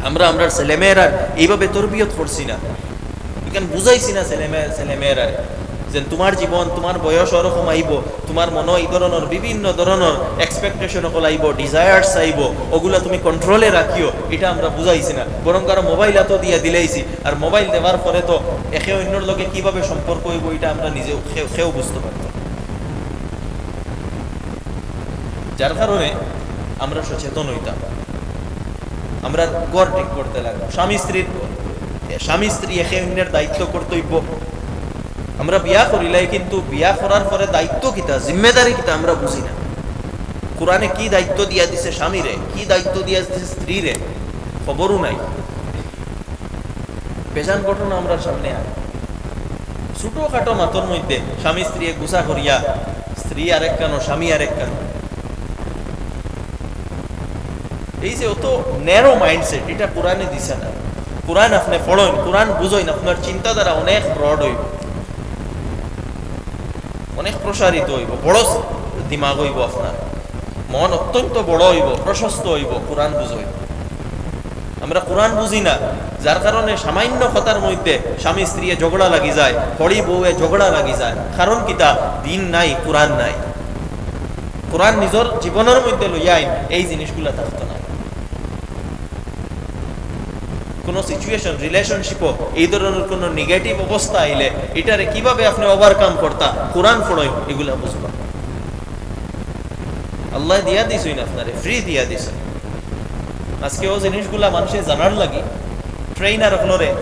আমরা আমরার ছেলেমেয়েরার এইভাবে তরবিয়ত করছি না, ইখান বুঝাইছি না ছেলেমেয়ে, ছেলেমেয়েরারে যে তুমার জীবন, তুমার বয়স ওরকম আইবো, তুমার মনো এই ধরনর বিভিন্ন ধরনর expectation অকল আইবো, desires আইবো, ওগুলা তুমি control-এ রাখিও, ইটা আমরা বুঝাইছি না। বরং আরো মোবাইল আতো দিয়া দিলাইছি, আর মোবাইল দেওয়ার পরে তো একে অইন্যর লগে কিভাবে সম্পর্ক অইবো, ইটা আমরা নিজেও কেউ, কেউ বুঝতো পারতো না। যার কারণে আমরা সচেতন অইতাম, আমরা ঘর ঠিক করতে লাগবো, স্বামী স্ত্রীর, স্বামী স্ত্রী একে অইন্যর দায়িত্ব কর্তব্য। আমরা বিয়া করিলাই, কিন্তু বিয়া করার পরে দায়িত্ব কিতা, জিম্মেদারি কিতা আমরা বুঝি না। কোরআনে কি দায়িত্ব দিয়া দিছে স্বামীরে, কি দায়িত্ব দিয়া দিছে স্ত্রীরে, খবরও নাই। বেজান ঘটনা আমরার সামনে আয়। ছোটখাটো মাতর মধ্যে স্বামী স্ত্রীয়ে গুসা করিয়া, স্ত্রী আরেক কানো, স্বামী আরেক কানো। এই যে অত narrow mindset, ইটা কোরআনে দিছে না। কোরআন আপনে পড়ইন, কোরআন বুঝইন, আপনার চিন্তাধারা অনেক broad অইবো, অনেক প্রসারিত অইবো, বড় দিমাগ অইবো আপনার, মন অত্যন্ত বড় অইবো, প্রশস্ত অইবো, কোরআন বুঝইন। আমরা কোরআন বুঝি না, যার কারণে সামান্য কথার মধ্যে স্বামী স্ত্রীয়ে ঝগড়া লাগি যায়, হড়ি বউয়ে ঝগড়া লাগি যায়। কারণ কিতা? দিন নাই, কোরআন নাই। কোরআন নিজর জীবনর মধ্যে লইয়া আইন, এই জিনিসগুলা থাকতো না। কোনো situation, relationship-ও এই ধরনর কোনো negative অবস্থা আইলে ইটারে কিভাবে আপনে overcome করতা, কোরআন পড়ইন, ইগুলা বুঝবা। আল্লায় দিয়া দিছইন আপনারে, free দিয়া দিছইন। আজকে অউ জিনিসগুলা মানষে জানার লাগি trainer অকলরে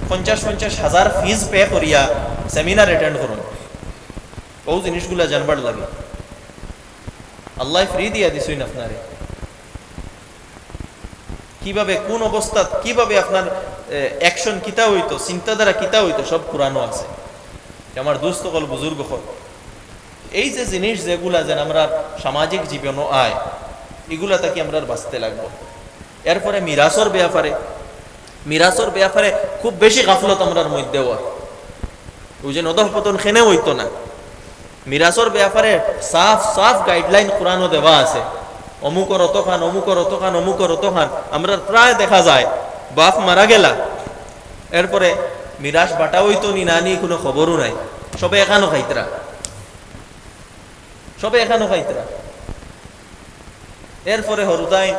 পঞ্চাশ পঞ্চাশ হাজার fees pay করিয়া seminar attend করইন, অউ জিনিসগুলা জানবার লাগি। আল্লায় free দিয়া দিছইন আপনারে। কিভাবে, কোন অবস্থাত, কিভাবে আপনার, এ, action কিতা অইতো, চিন্তাধারা কিতা অইতো, সব কোরআনো আছে। আমার দোস্ত অকল, বুজুর্গ অকল, এই যে জিনিস যেগুলা যেন আমরা সামাজিক জীবনও আয়, ইগুলা থাকি আমরা বাঁচতে লাগবো। এরপরে মিরাসর ব্যাপারে, মিরাসর ব্যাপারে খুব বেশি গাফলত আমরার মধ্যে অয়। অউ যে অধঃপতন কেনে অইতো না। মিরাসর ব্যাপারে সাফ সাফ guideline কোরআনো দেওয়া আছে। অমুকর অতখান, অমুকর অতখান, অমুকর অতখান। আমরার প্রায় দেখা যায় বাপ মারা গেলা, এরপরে মিরাস বাটা অইতো নি না নি কোনো খবরও নাই, সবে একানো খাইতরা, সবে একানো খাইতরা। এরপরে হরুতাইন,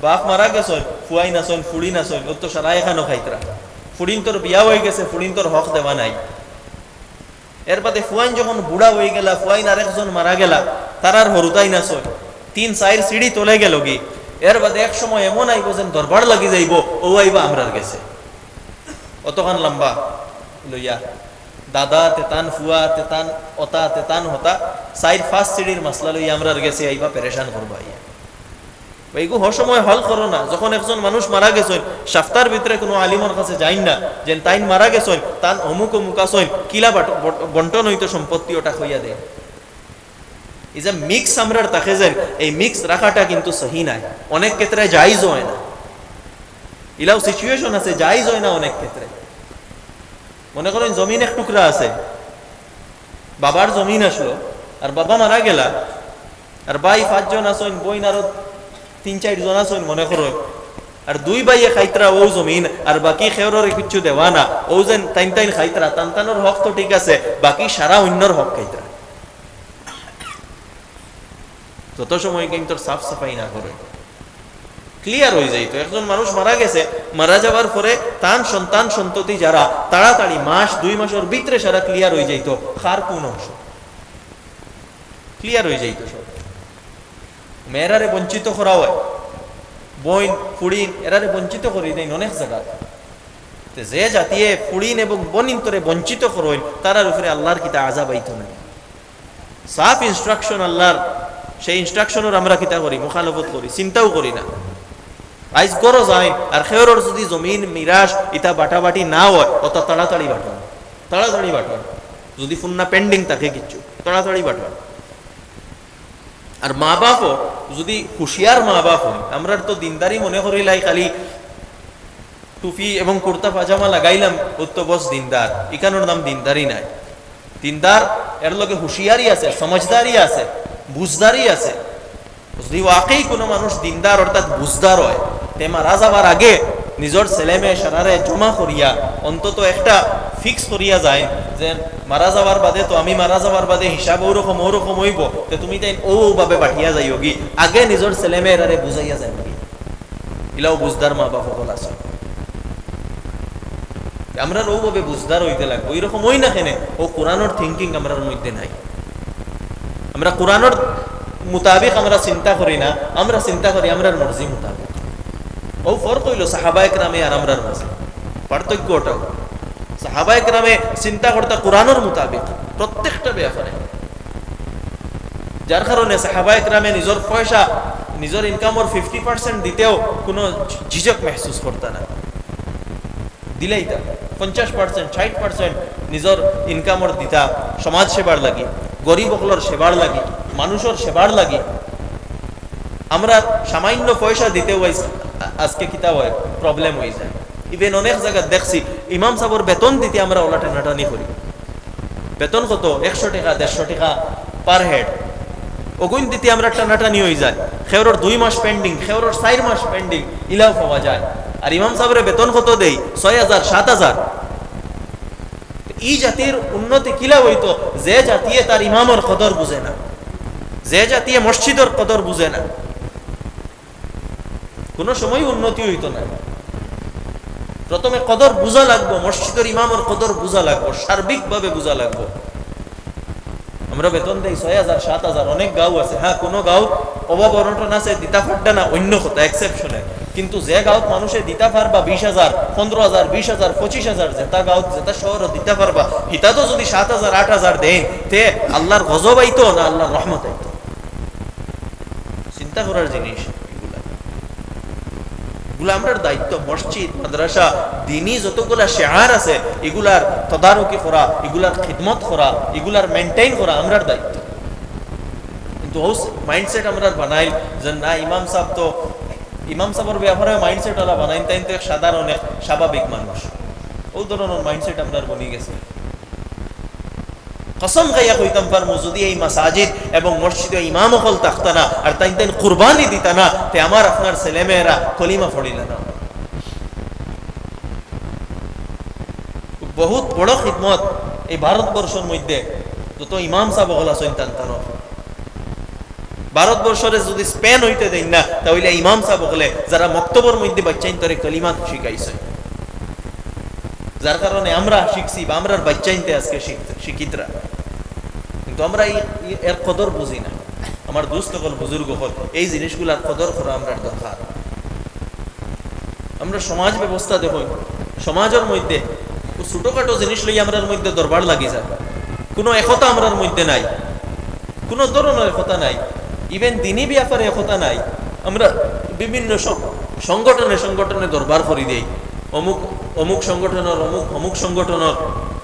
বাপ মারা গেছইন, ফুয়াইন আছইন, ফুড়িন আছইন, অউ তো সারা একানো খাইতরা। ফুড়িন্তর বিয়া অইগেছে, ফুড়িন্তর হক দেওয়া নাই। এরবাদে ফুয়াইন যখন বুড়া অইগেলা, ফুয়াইন আরেকজন মারা গেলা, তারার হরুতাইন আছইন, তিন চাইর সিঁড়ি তলে গেলগি। এরবাদে এক সময় এমন আইবো যেন দরবার লাগি যাইবো, অউ আইবা আমরার গেছে। অতখান লম্বা লইয়া, দাদা তেতান, ফুয়া তেতান, অতা তেতান হতা, চাইর পাঁচ সিঁড়ির মাসলা লইয়া আমরার গেছে আইবা, পেরেশান করবা আইয়া। বা ইগু হর সময় হল করো না। যখন একজন মানুষ মারা গেছইন, সাপ্তার ভিতরে কোনো আলিমর কাছে যাইন না, যেন তাইন মারা গেছইন, তান অমুক অমুক আছইন, কিলা বাট-, বট-, বন্টন অইতো সম্পত্তি, ওটা কইয়া দেয়। এই যে mix আমরার থাকে যেন, এই mix রাখাটা কিন্তু সহি নাই, অনেক ক্ষেত্রে জায়েজ অয় না। ইলাও situation আছে, জায়েজ অয় না অনেক ক্ষেত্রে। মনে করইন জমিন এক টুকরা আছে, বাবার জমিন আছলো, আর বাবা মারা গেলা, আর ভাই পাঁচজন আছইন, বইন আরো তিন চাইরজন আছইন মনে করইন, আর দুই ভাইয়ে খাইতরা অউ জমিন, আর বাকি কেউররে কিচ্ছু দেওয়া না, অউ যেন তাইন তাইন খাইতরা, তান তানর হক তো ঠিক আছে, বাকি সারা অইন্যর হক খাইতরা। যত সময় কিন্তু সাফ সাফাই না করে, clear অইযাইতো। একজন মানুষ মারা গেছে, মারা যাওয়ার পরে তান সন্তান সন্ততি যারা, তাড়াতাড়ি মাস দুই মাসর ভিতরে সারা clear অইযাইতো, কার কোন অংশ clear অইযাইতো সব। মেয়েরারে বঞ্চিত করা অয়, বইন, ফুড়িন, এরারে বঞ্চিত করি দেইন অনেক জাগাত। তে যে জাতিয়ে ফুড়িন এবং বনিন্তরে বঞ্চিত করইন, তারার উপরে আল্লাহর কিতা আযাব আইতো নায়? সাফ instruction আল্লাহর, সেই instruction-অর আমরা কিতা করি? মুখালফত করি, চিন্তাও করি না। আইজ গরজ আইন, আর খেয়রর যুদি জমিন মিরাস ইতা বাটাবাটি না অয়, অতা তাড়াতাড়ি বাটন, তাড়াতাড়ি বাটন। যুদি ফুন্না pending থাকে কিচ্ছু, তাড়াতাড়ি বাটন। আর মা বাপও যুদি হুঁশিয়ার মা বাপ অইন, আমরার তো দিনদারি মনে করিলাই খালি টুপি এবং কুর্তা পাজামা লাগাইলাম, অউ তো বস দিনদার, ইখানর নাম দিনদারি নায়। দিনদার এর লগে হুঁশিয়ারি আছে, সমঝদারি আছে, বুঝদারি আছে। যুদি ওয়াকেই কুনু মানুষ দিনদার অর্থাৎ বুঝদার অয়, তে মারা যাবার আগে নিজর ছেলে মেয়ে সারারে জমা করিয়া অন্তত একটা fix করিয়া যায় যে মারা যাবার বাদে তো আমি মারা যাবার বাদে হিসাব অউরকম অউরকম অইবো, তে তুমি তাইন অউ অউ ভাবে বাটিয়া যাইওগি, আগে নিজর ছেলে মেয়েরারে বুঝাইয়া যাইওগি। ইলাও বুঝদার মা বাপ অকল আছে। আমরার অউভাবে বুঝদার অইতে লাগবো, ইরকম অই না কেনে? অউ কোরআনর thinking আমরার মধ্যে নাই। আমরা কোরআনর মোতাবিক আমরা চিন্তা করি না, আমরা চিন্তা করি আমরার মর্জি মোতাবিক। অউ ফরক অইলো সাহাবা একরামে আর আমরার মাঝে, পার্থক্য অটাউ। সাহাবা একরামে চিন্তা করতা কোরআনর মোতাবিক প্রত্যেকটা ব্যাপারে। যার কারণে সাহাবা একরামে নিজর পয়সা, নিজর ইনকামর fifty percent দিতেও কুনু ঝিঝক মেহসুস করতা না, দিলাইতা। পঞ্চাশ percent, ষাইট percent নিজর ইনকামর দিতা সমাজ সেবার লাগি, গরিব অকলর সেবার লাগি, মানুষর সেবার লাগি। আমরা সামান্য পয়সা দিতেও আইজ-, আজকে কিতা অয়, problem অই যায়। Even অনেক জাগাত দেখছি, ইমাম সাবর বেতন দিতে আমরা অলা টানাটানি করি। বেতন কত? একশো টেকা, দেড়শো টেকা per head। অগুইন দিতে আমরা টানাটানি অই যায়। খেয়রর দুই মাস pending, খেয়রর চাইর মাস pending, ইলাও পাওয়া যায়। আর ইমাম সাবরে বেতন কত দেই? ছয় হাজার, সাত হাজার। ই জাতির উন্নতি কিলা অইতো? যে জাতিয়ে তার ইমামর কদর বুঝে না, যে জাতিয়ে মসজিদর কদর বুঝে না, কুনু সময় উন্নতি অইতো না। প্রথমে কদর বুঝা লাগবো, মসজিদর ইমামর কদর বুঝা লাগবো, সার্বিকভাবে বুঝা লাগবো। আমরা বেতন দেই ছয় হাজার, সাত হাজার, অনেক গাঁও আছে। হ্যাঁ, কুনু গাঁওত অভাব অনটন আছে, দিতা পারতা না, অইন্য কথা, exception। কিন্তু যে গাঁওত মানুষে দিতা পারবা বিশ হাজার, পনরো হাজার, বিশ হাজার, পঁচিশ হাজার, যেটা গাঁওত, যেটা শহরো দিতা পারবা, হিতাত যুদি সাত হাজার, আট হাজার দেইন, তে আল্লার গজব আইতো না আল্লার রহমত আইতো? চিন্তা করার জিনিস ইগুলা। ইগুলা আমরার দায়িত্ব। মসজিদ, মাদ্রাসা, দিনি যতগুলা শেআর আছে, ইগুলার তদারকি করা, ইগুলার খিদমত করা, ইগুলার maintain করা আমরার দায়িত্ব। কিন্তু অউ mindset আমরার বানাইল যে না, ইমাম সাব তো, ইমাম সাবর ব্যাপারে mindset অলা বানাইন, তাইন তো এক সাধারণ, এক স্বাভাবিক মানুষ। অউ ধরনর mindset আমরার বনি গেছে। কসম খাইয়া কইতাম পারমু, যুদি এই মাসাজিদ এবং মসজিদো ইমাম অকল থাকতা না, আর তাইন তাইন কুরবানি দিতা না, তে আমার আপনার ছেলেমেয়েরা কলিমা পড়িলা না। বহুত বড় খিদমত এই ভারতবর্ষর মধ্যে যত ইমাম সাব অকল আছইন তান তান। ভারতবর্ষরে যুদি span অইতে দেইন না, তা অইলে ইমাম সাব অকলে যারা মক্তবর মধ্যে বাইচ্চাইন্তরে কলিমা শিখাইছইন, যার কারণে আমরা শিখছি বা আমরার বাইচ্চাইন্তে আজকে শিখ-, শিক্ষিতরা। কিন্তু আমরা এই, এই, এর কদর বুঝি না। আমার দোস্ত অকল, বুজুর্গ অকল, এই জিনিসগুলার কদর করা আমরার দরকার। আমরা সমাজ ব্যবস্থা দেখইন, সমাজর মধ্যে অউ ছোটখাটো জিনিস লইয়া আমরার মধ্যে দরবার লাগি যায়, কুনু একতা আমরার মধ্যে নাই। কুনু ধরনর একতা নাই, even দিনি ব্যাপারে একতা নাই। আমরা বিভিন্ন সং-, সংগঠনে সংগঠনে দরবার করি দেই, অমুক, অমুক সংগঠনর, অমুক, অমুক সংগঠনর,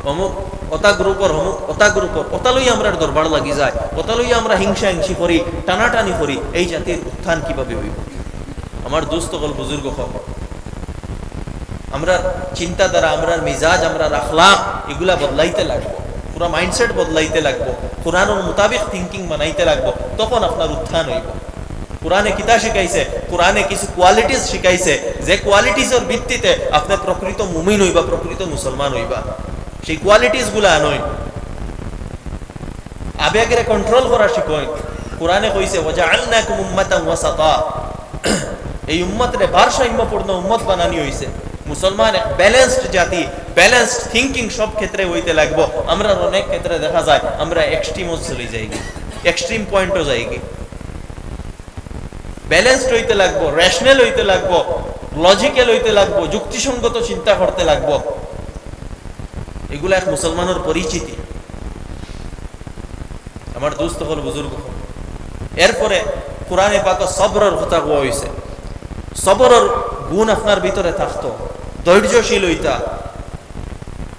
অমুক অতা গ্রুপর, অমুক অতা গ্রুপর, অতা লইয়া আমরার দরবার লাগি যায়, অতা লইয়া আমরা হিংসা হিংসি করি, টানাটানি করি। এই জাতির উত্থান কিভাবে অইবো? আমার দোস্ত অকল, বুজুর্গ অকল, আমরার চিন্তাধারা, আমরার মিজাজ, আমরার আখলাক, ইগুলা বদলাইতে লাগবো, পুরা mindset বদলাইতে লাগবো, কোরআনর মোতাবিক thinking বানাইতে লাগবো, তখন আপনার উত্থান অইবো। কোরআনে কিতা শিখাইছে? কোরআনে কিছু qualities শিখাইছে, যে qualitiesর ভিত্তিতে আপনে প্রকৃত মুমিন অইবা, প্রকৃত মুসলমান অইবা। সেই qualitiesগুলা আনইন। আবেগরে control করা শিখইন। কোরআনে কইছে, "ওয়াজাআলনাকুম উম্মাতান ওয়াসাতা।" এই উম্মতরে ভারসাম্যপূর্ণ উম্মত বানানি অইছে। মুসলমান এক balanced জাতি, balanced thinking সব ক্ষেত্রে অইতে লাগবো। আমরার অনেক ক্ষেত্রে দেখা যায় আমরা extremeও চলি যাইগি, extreme pointও যাইগি। Balanced অইতে লাগবো, rational অইতে লাগবো, logical অইতে লাগবো, যুক্তিসঙ্গত চিন্তা করতে লাগবো। ইগুলা এক মুসলমানর পরিচিতি। আমার দোস্ত অকল, বুজুর্গ অকল, এরপরে কোরআনে পাকো সবরর কথা কওয়া অইছে। সবরর গুণ আপনার ভিতরে থাকতো, ধৈর্যশীল অইতা,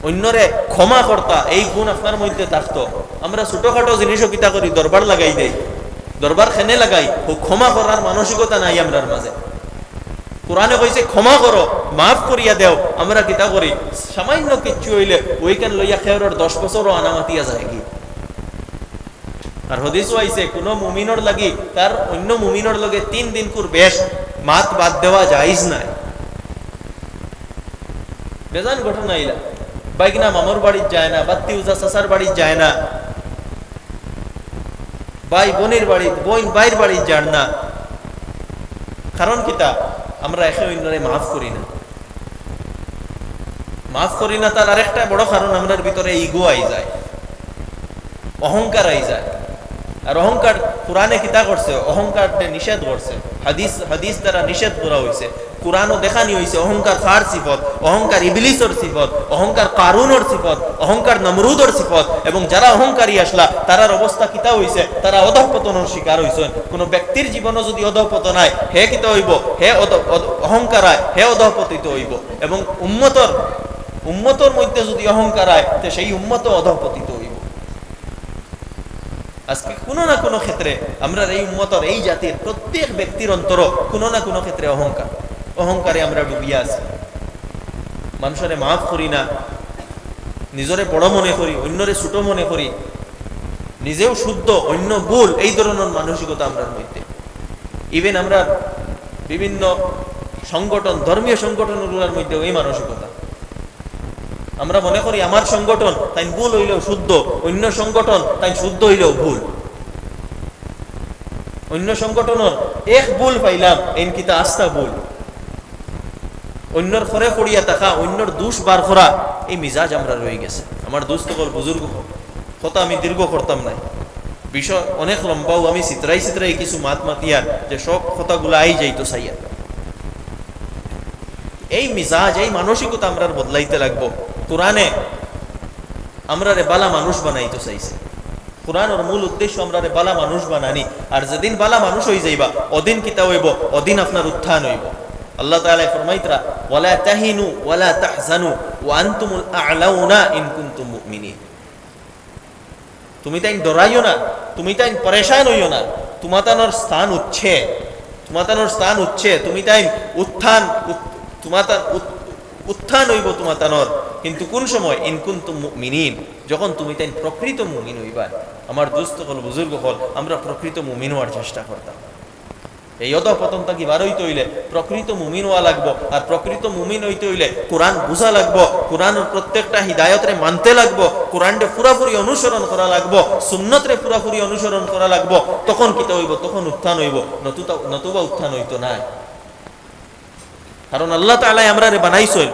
অইন্যরে ক্ষমা করতা, এই গুণ আপনার মধ্যে থাকতো। আমরা ছোটখাটো জিনিসও কিতা করি, দরবার লাগাই দেই। দরবার কেনে লাগাই? অউ ক্ষমা করার মানসিকতা নাই আমরার মাঝে। কোরআনে কইছে, "ক্ষমা করো, মাফ করিয়া দেও।" আমরা কিতা করি? সামান্য কিচ্ছু অইলে অউখান লইয়া কেউরর দশ বছরও আনা মাতিয়া যায়গি। আর হাদিসও আইছে, কুনু মুমিনর লাগি তার অইন্য মুমিনর লগে তিন দিনকুর বেশ মাত বাদ দেওয়া জায়েজ নায়। বেজান ঘটনা ইলা, ভাইগনা মামুর বাড়িত যায় না, ভাতিজা চাচার বাড়িত যায় না, ভাই বইনর বাড়িত, বইন ভাইর বাড়িত যার না। কারণ কিতা? আমরা একে অইন্যরে মাফ করি না। মাফ করি না, তার আরেকটা বড় কারণ, আমরার ভিতরে ইগো আই যায়, অহংকার আই যায়। আর অহংকার কোরআনে কিতা করছে? অহংকাররে নিষেধ করছে, হাদিস, হাদিস দ্বারা নিষেধ করা অইছে। কোরআনও দেখানি অইছে অহংকার কার সিফত, অহংকার ইবলিসর সিফত, অহংকার কারুনর সিফত, অহংকার নমরুদর সিফত। এবং যারা অহংকারী আছলা, তারার অবস্থা কিতা অইছে? তারা অধঃপতনর শিকার অইছইন। কুনু ব্যক্তির জীবনও যুদি অধঃপতন অয়, হে কিতা অইবো? হে অধ-, অধ-, অহংকার অয়, হে অধঃপতিত অইবো। এবং উম্মতর, উম্মতর মধ্যে যুদি অহংকার অয়, তে সেই উম্মতও অধঃপতিত অইবো। আজকে কুনু না কুনু ক্ষেত্রে আমরার এই উম্মতর, এই জাতির প্রত্যেক ব্যক্তির অন্তরো কুনু না কুনু ক্ষেত্রে অহংকার, অহংকারে আমরা ডুবিয়া আছি। মানষরে মাফ করি না, নিজরে বড় মনে করি, অইন্যরে ছোট মনে করি, নিজেও শুদ্ধ, অইন্য ভুল, এই ধরনর মানসিকতা আমরার মধ্যে। Even আমরা বিভিন্ন সংগঠন, ধর্মীয় সংগঠনগুলার মধ্যেও এই মানসিকতা। আমরা মনে করি আমার সংগঠন তাইন ভুল অইলেও শুদ্ধ, অইন্য সংগঠন তাইন শুদ্ধ অইলেও ভুল। অইন্য সংগঠনর এক ভুল পাইলাম, এইন কিতা আস্তা ভুল। অইন্যর খরে পড়িয়া থাকা, অইন্যর দুষ বার করা, এই মিজাজ আমরার রইগেছে। আমার দুস্ত অকল, বুজুর্গ অকল, কথা আমি দীর্ঘ করতাম নায়, বিষয় অনেক লম্বা, অউ আমি ছিতরাই ছিতরাই কিছু মাত মাতিয়ার, যে সব কথাগুলা আই যাইতো চাইয়ার। এই মিজাজ, এই মানসিকতা আমরার বদলাইতে লাগবো। কোরআনে আমরারে বালা মানুষ বানাইতো চাইছে। কোরআনর মূল উদ্দেশ্য আমরারে বালা মানুষ বানানি। আর যেদিন বালা মানুষ অইযাইবা, অদিন কিতা অইবো? অদিন আপনার উত্থান অইবো। আল্লাহ তাআলায় ফরমাইতরা, "ওয়ালা তাহিনু ওয়ালা তাহজানু ওয়া আনতুমুল আ'লাউনা ইন কুনতুম মুমিনিন।" তুমি তাইন ডরাইও না, তুমি তাইন পরেশান অইও না, তুমাতানর স্থান উচ্চে, তুমাতানর স্থান উচ্চে, তুমি তাইন উত্থান, উত-, তুমাতা-, উত-, উত্থান অইবো তুমাতানর। কিন্তু কুন সময়? ইন কুনতুম মুমিনিন, যখন তুমি তাইন প্রকৃত মুমিন অইবা। আমার দুস্ত অকল, বুজুর্গ অকল, আমরা প্রকৃত মুমিন অওয়ার চেষ্টা করতাম। এই অধঃপতন থাকি বার অইতে অইলে প্রকৃত মুমিন অওয়া লাগবো, আর প্রকৃত মুমিন অইতে অইলে কোরআন বুঝা লাগবো, কোরআনর প্রত্যেকটা হিদায়তরে মানতে লাগবো, কোরআনরে পুরাপুরি অনুসরণ করা লাগবো, সুন্নতরে পুরাপুরি অনুসরণ করা লাগবো। তখন কিতা অইবো? তখন উত্থান অইবো, নতুতা-, নতুবা উত্থান অইতো নায়। কারণ আল্লাহ তাআলায় আমরারে বানাইছইন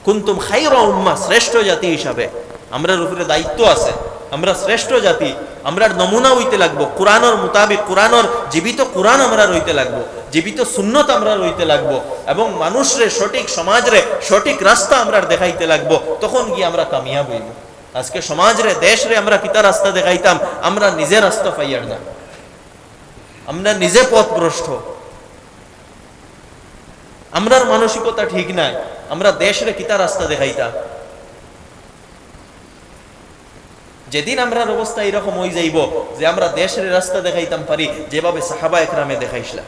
কুনতুম খায়রা উম্মাহ, শ্রেষ্ঠ জাতি হিসাবে। আমরার উপরে দায়িত্ব আছে, আমরা শ্রেষ্ঠ জাতি, আমরার নমুনা অইতে লাগবো, কোরআনর মোতাবিক, কোরআনর জীবিত কোরআন আমরার অইতে লাগবো, জীবিত সুন্নত আমরার অইতে লাগবো, এবং মানুষরে সঠিক, সমাজরে সঠিক রাস্তা আমরার দেখাইতে লাগবো, তখন গিয়া আমরা কামিয়াব অইবো। আজকে সমাজরে, দেশরে আমরা কিতা রাস্তা দেখাইতাম, আমরা নিজে রাস্তা পাইয়ার না, আমরা নিজে পথভ্রষ্ট। আমরার মানসিকতা ঠিক নাই, আমরা দেশরে কিতা রাস্তা দেখাইতা? যেদিন আমরার অবস্থা এরকম অইযাইবো যে আমরা দেশরে রাস্তা দেখাইতাম পারি, যেভাবে সাহাবা একরামে দেখাইছলা,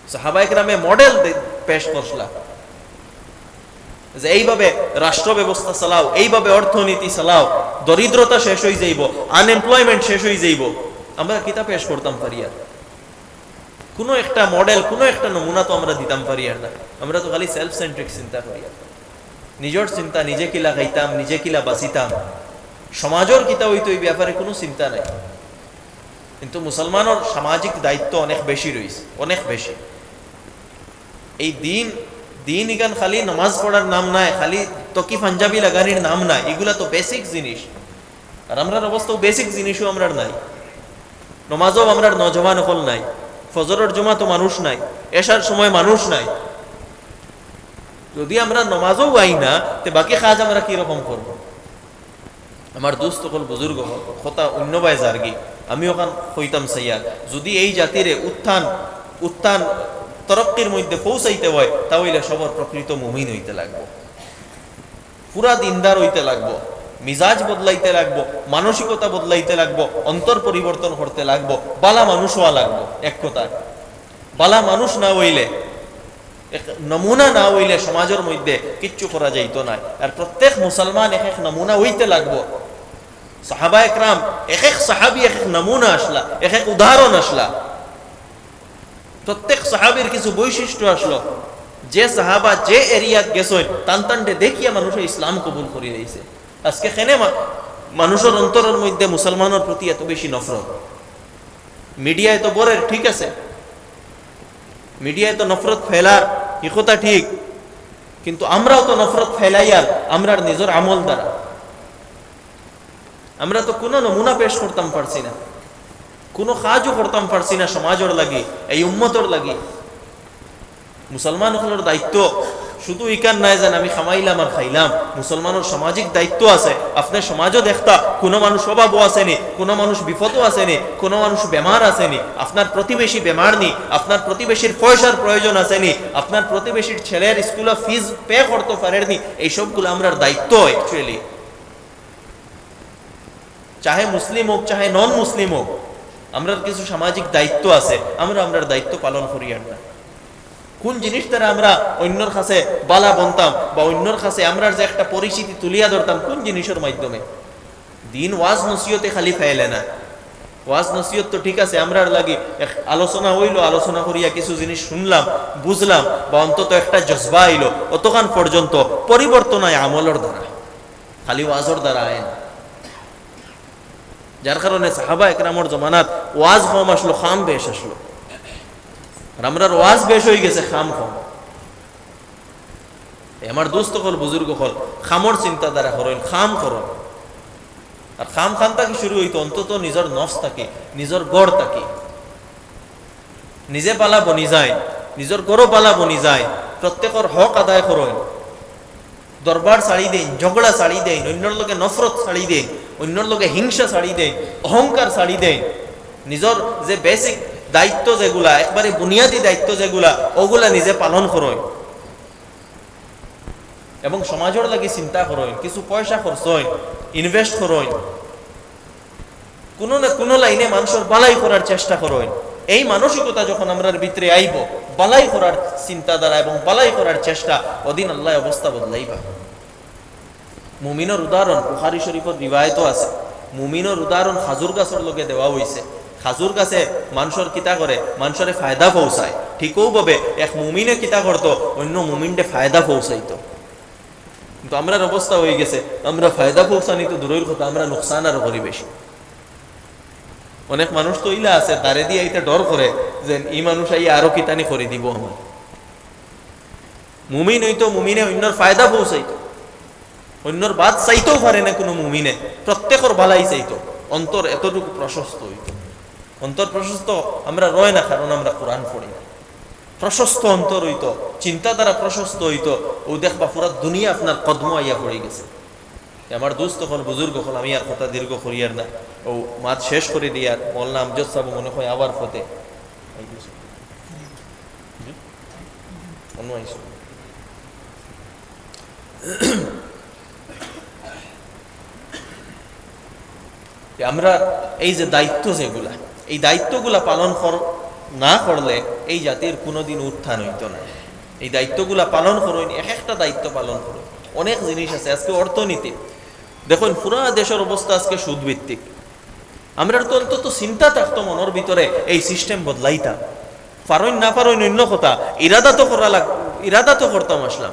সাহাবা একরামে মডেল দে-, পেশ করছলা যে এইভাবে রাষ্ট্র ব্যবস্থা চালাও, এইভাবে অর্থনীতি চালাও, দরিদ্রতা শেষ অইযাইবো, আনএমপ্লয়মেন্ট শেষ অইযাইবো। আমরা কিতা পেশ করতাম পারি আর? কুনু একটা মডেল, কুনু একটা নমুনা তো আমরা দিতাম পারিয়ার না। আমরা তো খালি সেলফ সেন্ট্রিক চিন্তা করিয়ার। নিজর চিন্তা, নিজে কিলা খাইতাম, নিজে কিলা বাঁচিতাম, সমাজর কিতা অইতো, এই ব্যাপারে কুনু চিন্তা নাই। কিন্তু মুসলমানর সামাজিক দায়িত্ব অনেক বেশি রইছে, অনেক বেশি। এই দিন, দিন ইখান খালি নামাজ পড়ার নাম নায়, খালি তকি পাঞ্জাবি লাগানির নাম নায়, ইগুলা তো বেসিক জিনিস। আর আমরার অবস্থাও বেসিক জিনিসও আমরার নাই। নমাজও আমরার নওজোয়ান অকল নাই, ফজরর জমাতো মানুষ নাই, এশার সময় মানুষ নাই। যদি আমরা নমাজও আই না, তে বাকি কাজ আমরা কিরকম করবো? আমার দুস্ত অকল, বুজুর্গ অকল, কথা অইন্যবায় যারগি, আমি অখান কইতাম চাইয়ার, যদি এই জাতিরে উত্থান, উত্থান তরক্কির মধ্যে পৌঁছাইতে হয়, তা অইলে সবর প্রকৃত মুমিন অইতে লাগবো, পুরা দিনদার অইতে লাগবো, মিজাজ বদলাইতে লাগবো, মানসিকতা বদলাইতে লাগবো, অন্তর পরিবর্তন করতে লাগবো, বালা মানুষ অওয়া লাগবো। এক কথায়, বালা মানুষ না অইলে, এক নমুনা না অইলে সমাজর মধ্যে কিচ্ছু করা যাইতো নায়। আর প্রত্যেক মুসলমান এক এক নমুনা অইতে লাগবো। সাহাবা একরাম এক এক সাহাবী এক এক নমুনা আছলা, এক এক উদাহরণ আছলা। প্রত্যেক সাহাবীর কিছু বৈশিষ্ট্য আছলো, যে সাহাবা যে এরিয়াত গেছইন, তান তানরে দেখিয়া মানুষে ইসলাম কবুল করি আইছে। আজকে কেনে মা-, মানুষর অন্তরর মধ্যে মুসলমানর প্রতি এত বেশি নফরত? মিডিয়ায় তো বলের, ঠিক আছে, মিডিয়ায় তো নফরত ফেলার, ই কথা ঠিক, কিন্তু আমরাও তো নফরত ফেলাইয়ার আমরার নিজর আমল দ্বারা। আমরা তো কুনু নমুনা পেশ করতাম পারছি না, কুনু কাজও করতাম পারছি না সমাজর লাগি, এই উম্মতর লাগি। মুসলমান অকলর দায়িত্ব শুধু ইখান নায় যেন আমি কামাইলাম আর খাইলাম। মুসলমানর সামাজিক দায়িত্ব আছে। আপনে সমাজও দেখতা, কুনু মানুষ অভাবো আছে নি, কুনু মানুষ বিপদো আছে নি, কুনু মানুষ বেমার আছে নি, আপনার প্রতিবেশী বেমার নি, আপনার প্রতিবেশীর পয়সার প্রয়োজন আছে নি, আপনার প্রতিবেশীর ছেলের স্কুলো ফিজ পে করতো পারের নি, এই সবগুলা আমরার দায়িত্ব actually। চাহে মুসলিম অউক, চাহে নন মুসলিম অউক, আমরার কিছু সামাজিক দায়িত্ব আছে, আমরা আমরার দায়িত্ব পালন করিয়ার না। কুন জিনিস দ্বারা আমরা অইন্যর কাছে বালা বনতাম বা অইন্যর কাছে আমরার যে একটা পরিচিতি তুলিয়া ধরতাম, কুন জিনিসর মাধ্যমে? দিন ওয়াজ নসিহতে খালি ফেলে না। ওয়াজ নসিহত তো ঠিক আছে, আমরার লাগি এক আলোচনা অইলো, আলোচনা করিয়া কিছু জিনিস শুনলাম, বুঝলাম, বা অন্তত একটা জজবা আইলো, অতখান পর্যন্ত। পরিবর্তন অয় আমলর দ্বারা, খালি ওয়াজর দ্বারা অয় না। যার কারণে সাহাবা একরামর জমানাত ওয়াজ কম আছলো, কাম বেশ আছলো। আর আমরার ওয়াজ বেশ অইগেছে, কাম কম। এ আমার দোস্ত অকল, বুজুর্গ অকল, কামর চিন্তাধারা করইন, কাম করইন। আর কাম খান থাকি শুরু অইতো, অন্তত নিজর নফস থাকি, নিজর ঘর থাকি। নিজে বালা বনি যাইন, নিজর ঘরও বালা বনি যাইন, প্রত্যেকর হক আদায় করইন। দরবার ছাড়ি দেইন, ঝগড়া ছাড়ি দেইন, অইন্যর লগে নফরত ছাড়ি দেইন, অইন্যর লগে হিংসা ছাড়ি দেইন, অহংকার ছাড়ি দেইন। নিজর যে basic দায়িত্ব যেগুলা, একবারে বুনিয়াদি দায়িত্ব যেগুলা, অগুলা নিজে পালন করইন। এবং সমাজর লাগি চিন্তা করইন, কিছু পয়সা খরচইন, invest করইন। কুনু না কুনু লাইনে মানষর বালাই করার চেষ্টা করইন। এই মানসিকতা যখন আমরার ভিতরে আইবো, বালাই করার চিন্তাধারা এবং বালাই করার চেষ্টা, অদিন আল্লায় অবস্থা বদলাইবা। মুমিনর উদাহরণ বুখারী শরীফর রিওয়ায়েতো আছে। মুমিনর উদাহরণ খাজুর গাছর লগে দেওয়া অইছে। খাজুর গাছে মানষর কিতা করে? মানষরে ফায়দা পৌঁছায়। ঠিক অউ ভাবে এক মুমিনে কিতা করতো? অইন্য মুমিনরে ফায়দা পৌঁছাইতো। কিন্তু আমরার অবস্থা অইগেছে, আমরা ফায়দা পৌঁছানি তো দূরর কথা, আমরা নুকসান আরো করি বেশি। অনেক মানুষ তো ইলা আছে, দারেদি আইতে ডর করে যে ই মানুষ আইয়া আরো কিতানি করি দিবো আমার। মুমিন অইতো, মুমিনে অইন্যর ফায়দা পৌঁছাইতো, অইন্যর বাদ চাইতেও পারে না কুনু মুমিনে, প্রত্যেকর বালাই চাইতো। অন্তর এতটুকু প্রশস্ত অইতো। অন্তর প্রশস্ত আমরা রয় না, কারণ আমরা কোরআন পড়ি না। প্রশস্ত অন্তর অইতো, চিন্তাধারা প্রশস্ত অইতো, অউ দেখবা পুরা দুনিয়া আপনার কদমো আইয়া পড়ি গেছে। তে আমার দোস্ত অকল, বুজুর্গ অকল, আমি আর কথা দীর্ঘ করিয়ার না, অউ মাত শেষ করি দিয়ার। মৌলানা আমজদ সাব মনে অয় আবার ফতে। অন্য আইসো। তে আমরা এই যে দায়িত্ব যেগুলা, এই দায়িত্বগুলা পালন কর-, না করলে এই জাতির কোনোদিন উত্থান অইতো না। এই দায়িত্বগুলা পালন করইন, এক একটা দায়িত্ব পালন করইন। অনেক জিনিস আছে, আজকে অর্থনীতি দেখইন, পুরা দেশর অবস্থা আজকে সুদভিত্তিক। আমরার তো অন্তত চিন্তা থাকতো মনর ভিতরে এই system বদলাইতাম। পারইন না পারইন অইন্য কথা, ইরাদা তো করা লাগ-, ইরাদা তো করতাম আছলাম।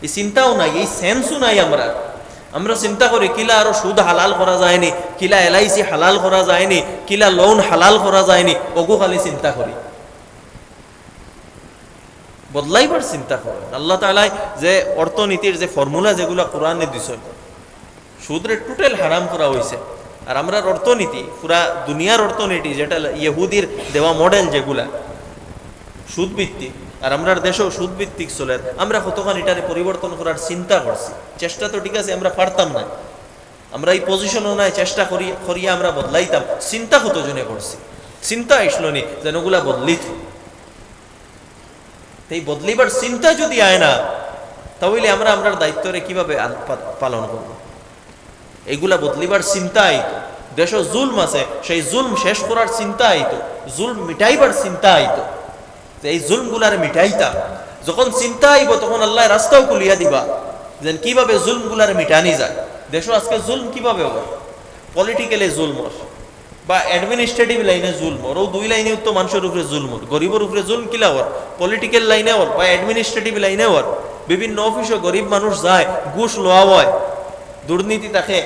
ই চিন্তাও নাই, ই sense-ও নাই আমরার। আমরা চিন্তা করি কিলা আরো সুদ হালাল করা যায়নি, কিলা LIC হালাল করা যায়নি, কিলা loan হালাল করা যায়নি, অগু খালি চিন্তা করি। বদলাইবার চিন্তা করইন। আল্লাহ তাআলায় যে অর্থনীতির যে formula যেগুলা কোরআনে দিছইন, সুদরে total হারাম করা অইছে। আর আমরার অর্থনীতি, পুরা দুনিয়ার অর্থনীতি যেটা ইহুদির দেওয়া model যেগুলা সুদভিত্তিক, আর আমরার দেশেও সুদভিত্তিক চলের। আমরা কতখান ইটারে পরিবর্তন করার চিন্তা করছি, চেষ্টা তো ঠিক আছে, আমরা পারতাম না, আমরা ই position-ও নাই, চেষ্টা করি, করিয়া আমরা বদলাইতাম, চিন্তা কতজনে করছি, চিন্তা আইসলো নি যেন অগুলা বদলিত। এই বদলিবার চিন্তা যদি আয় না, তাহলে আমরা আমরার দায়িত্বরে কিভাবে আল-, পা-, পালন করব? এইগুলা বদলিবার চিন্তা আইতো। দেশো জুলম আছে, সেই জুলম শেষ করার চিন্তা আইতো, জুলম মিটাইবার চিন্তা আইতো, যে এই জুলমগুলারে মিটাইতা। যখন চিন্তা আইবো, তখন আল্লায় রাস্তাও খুলিয়া দিবা, যেন কিভাবে জুলমগুলারে মিটানি যায়। দেশো আজকে জুলম কিভাবে অর? পলিটিক্যালি জুলম অর, বা অ্যাডমিনিস্ট্রেটিভ লাইনে জুলম অর। অউ দুই লাইনেউ তো মানষর উপরে জুলম অর। গরিবর উপরে জুলম কিলা অর? পলিটিক্যাল লাইনে অর বা অ্যাডমিনিস্ট্রেটিভ লাইনে অর। বিভিন্ন অফিসো গরিব মানুষ যায়, ঘুষ লওয়া অয়, দুর্নীতি থাকে।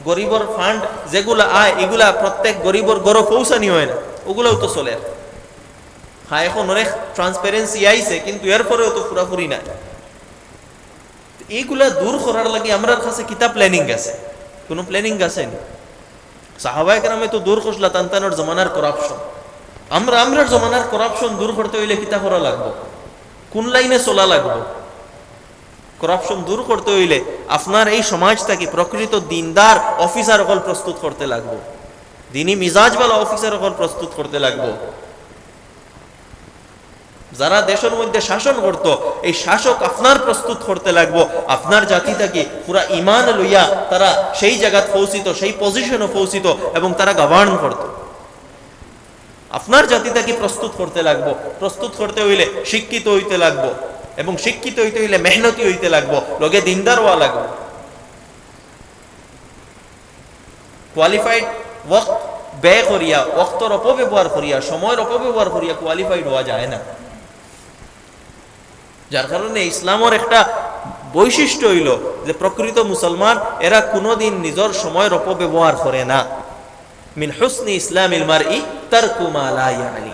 গরিবর ফান্ড যেগুলা আয়, ইগুলা প্রত্যেক গরিবর ঘরো পৌঁছানি অয় না, অগুলাও তো চলের। হ্যাঁ, এখন অনেক ট্রান্সপারেন্সি আইছে, কিন্তু এরপরেও তো পুরাপুরি নায়। এইগুলা দূর করার লাগি আমরার কাছে কিতা প্ল্যানিং আছে? কুনু প্ল্যানিং আছে নি? সাহাবায়ে কেরামে তো দূর করছলা তান তানর জমানার করাপশন। আমরা, আমরার জমানার করাপশন দূর করতে অইলে কিতা করা লাগবো? কুন লাইনে চলা লাগবো? করাপশন দূর করতে অইলে আপনার এই সমাজ থাকি প্রকৃত দিনদার অফিসার অকল প্রস্তুত করতে লাগবো, দিনী মিজাজওয়ালা অফিসার অকল প্রস্তুত করতে লাগবো। যারা দেশর মধ্যে শাসন করতো, এই শাসক আপনার প্রস্তুত করতে লাগবো। আপনার জাতি থাকি পুরা ইমান লইয়া তারা সেই জাগাত পৌঁছিত, সেই পজিশনো পৌঁছিত এবং তারা গভর্ন করতো। আপনার জাতি থাকি প্রস্তুত করতে লাগবো। প্রস্তুত করতে অইলে শিক্ষিত অইতে লাগবো, এবং শিক্ষিত অইতে অইলে মেহনতি অইতে লাগবো, লগে দিনদার অওয়া লাগবো। কোয়ালিফাইড, ওয়াক্ত ব্যয় করিয়া, ওয়াক্তর অপব্যবহার করিয়া, সময়র অপব্যবহার করিয়া কোয়ালিফাইড অওয়া যায় না। যার কারণে ইসলামর একটা বৈশিষ্ট্য অইলো যে প্রকৃত মুসলমান এরা কুনুদিন নিজর সময়র অপব্যবহার করে না। মিন হুসনি ইসলামিল মারই তারকু মা লা ইয়ানি।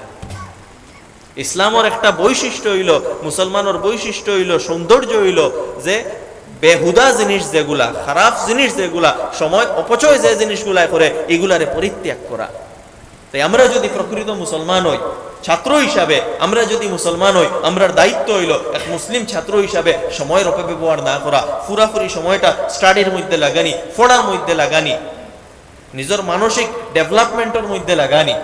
ইসলামর একটা বৈশিষ্ট্য অইলো, মুসলমানর বৈশিষ্ট্য অইলো, সৌন্দর্য অইলো যে বেহুদা জিনিস যেগুলা, খারাপ জিনিস যেগুলা, সময় অপচয় যে জিনিসগুলা করে, ইগুলারে পরিত্যাগ করা। তাই আমরা যদি প্রকৃত মুসলমান অই, ছাত্র হিসাবে আমরা যদি মুসলমান অই, আমরার দায়িত্ব অইলো এক মুসলিম ছাত্র হিসাবে সময়র অপব্যবহার না করা, পুরাপুরি সময়টা স্টাডির মধ্যে লাগানি, পড়ার মধ্যে লাগানি, নিজর মানসিক ডেভেলপমেন্টর মধ্যে লাগানি,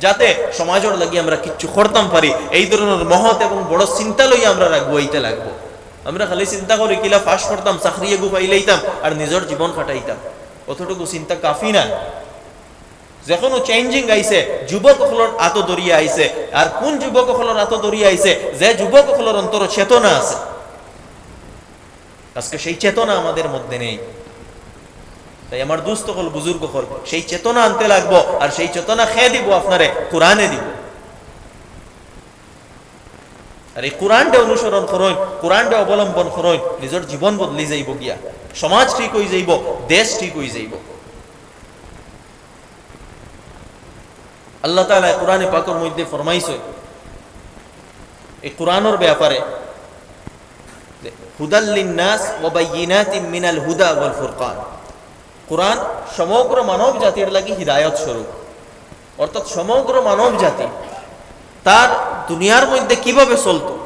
যাতে সমাজর লাগি আমরা কিচ্ছু করতাম পারি। এই ধরনর মহৎ এবং বড় চিন্তা লইয়া আমরা আগুয়াইতে লাগবো। আমরা খালি চিন্তা করি কিলা পাস করতাম, চাকরি এগু পাইলাইতাম আর নিজর জীবন কাটাইতাম, অতটুকু চিন্তা কাফি না। যেকোনো চেঞ্জিং আইছে, যুবক অকলর আতো ধরিয়া আইছে। আর কুন যুবক অকলর আতো ধরিয়া আইছে? যে যুবক অকলর অন্তরো চেতনা আছে। আজকে সেই চেতনা আমাদের মধ্যে নেই। তাই আমার দোস্ত অকল, বুজুর্গ অকল, সেই চেতনা আনতে লাগবো। আর সেই চেতনা কে দিবো? আপনারে কোরআনে দিবো। আর এই কোরআনরে অনুসরণ করইন, কোরআনরে অবলম্বন করইন, নিজর জীবন বদলি যাইবো গিয়া, সমাজ ঠিক অই যাইবো, দেশ ঠিক অই যাইবো। আল্লাহ তাআলায় কোরআনে পাকর মধ্যে ফরমাইছইন এই কোরআনর ব্যাপারে, হুদাল লিন্নাস ওয়া বাইয়িনাতিম মিনাল হুদা ওয়াল ফুরকান। কোরআন সমগ্র মানব জাতির লাগি হিদায়ত স্বরূপ, অর্থাৎ সমগ্র মানব জাতি তার দুনিয়ার মধ্যে কিভাবে চলতো,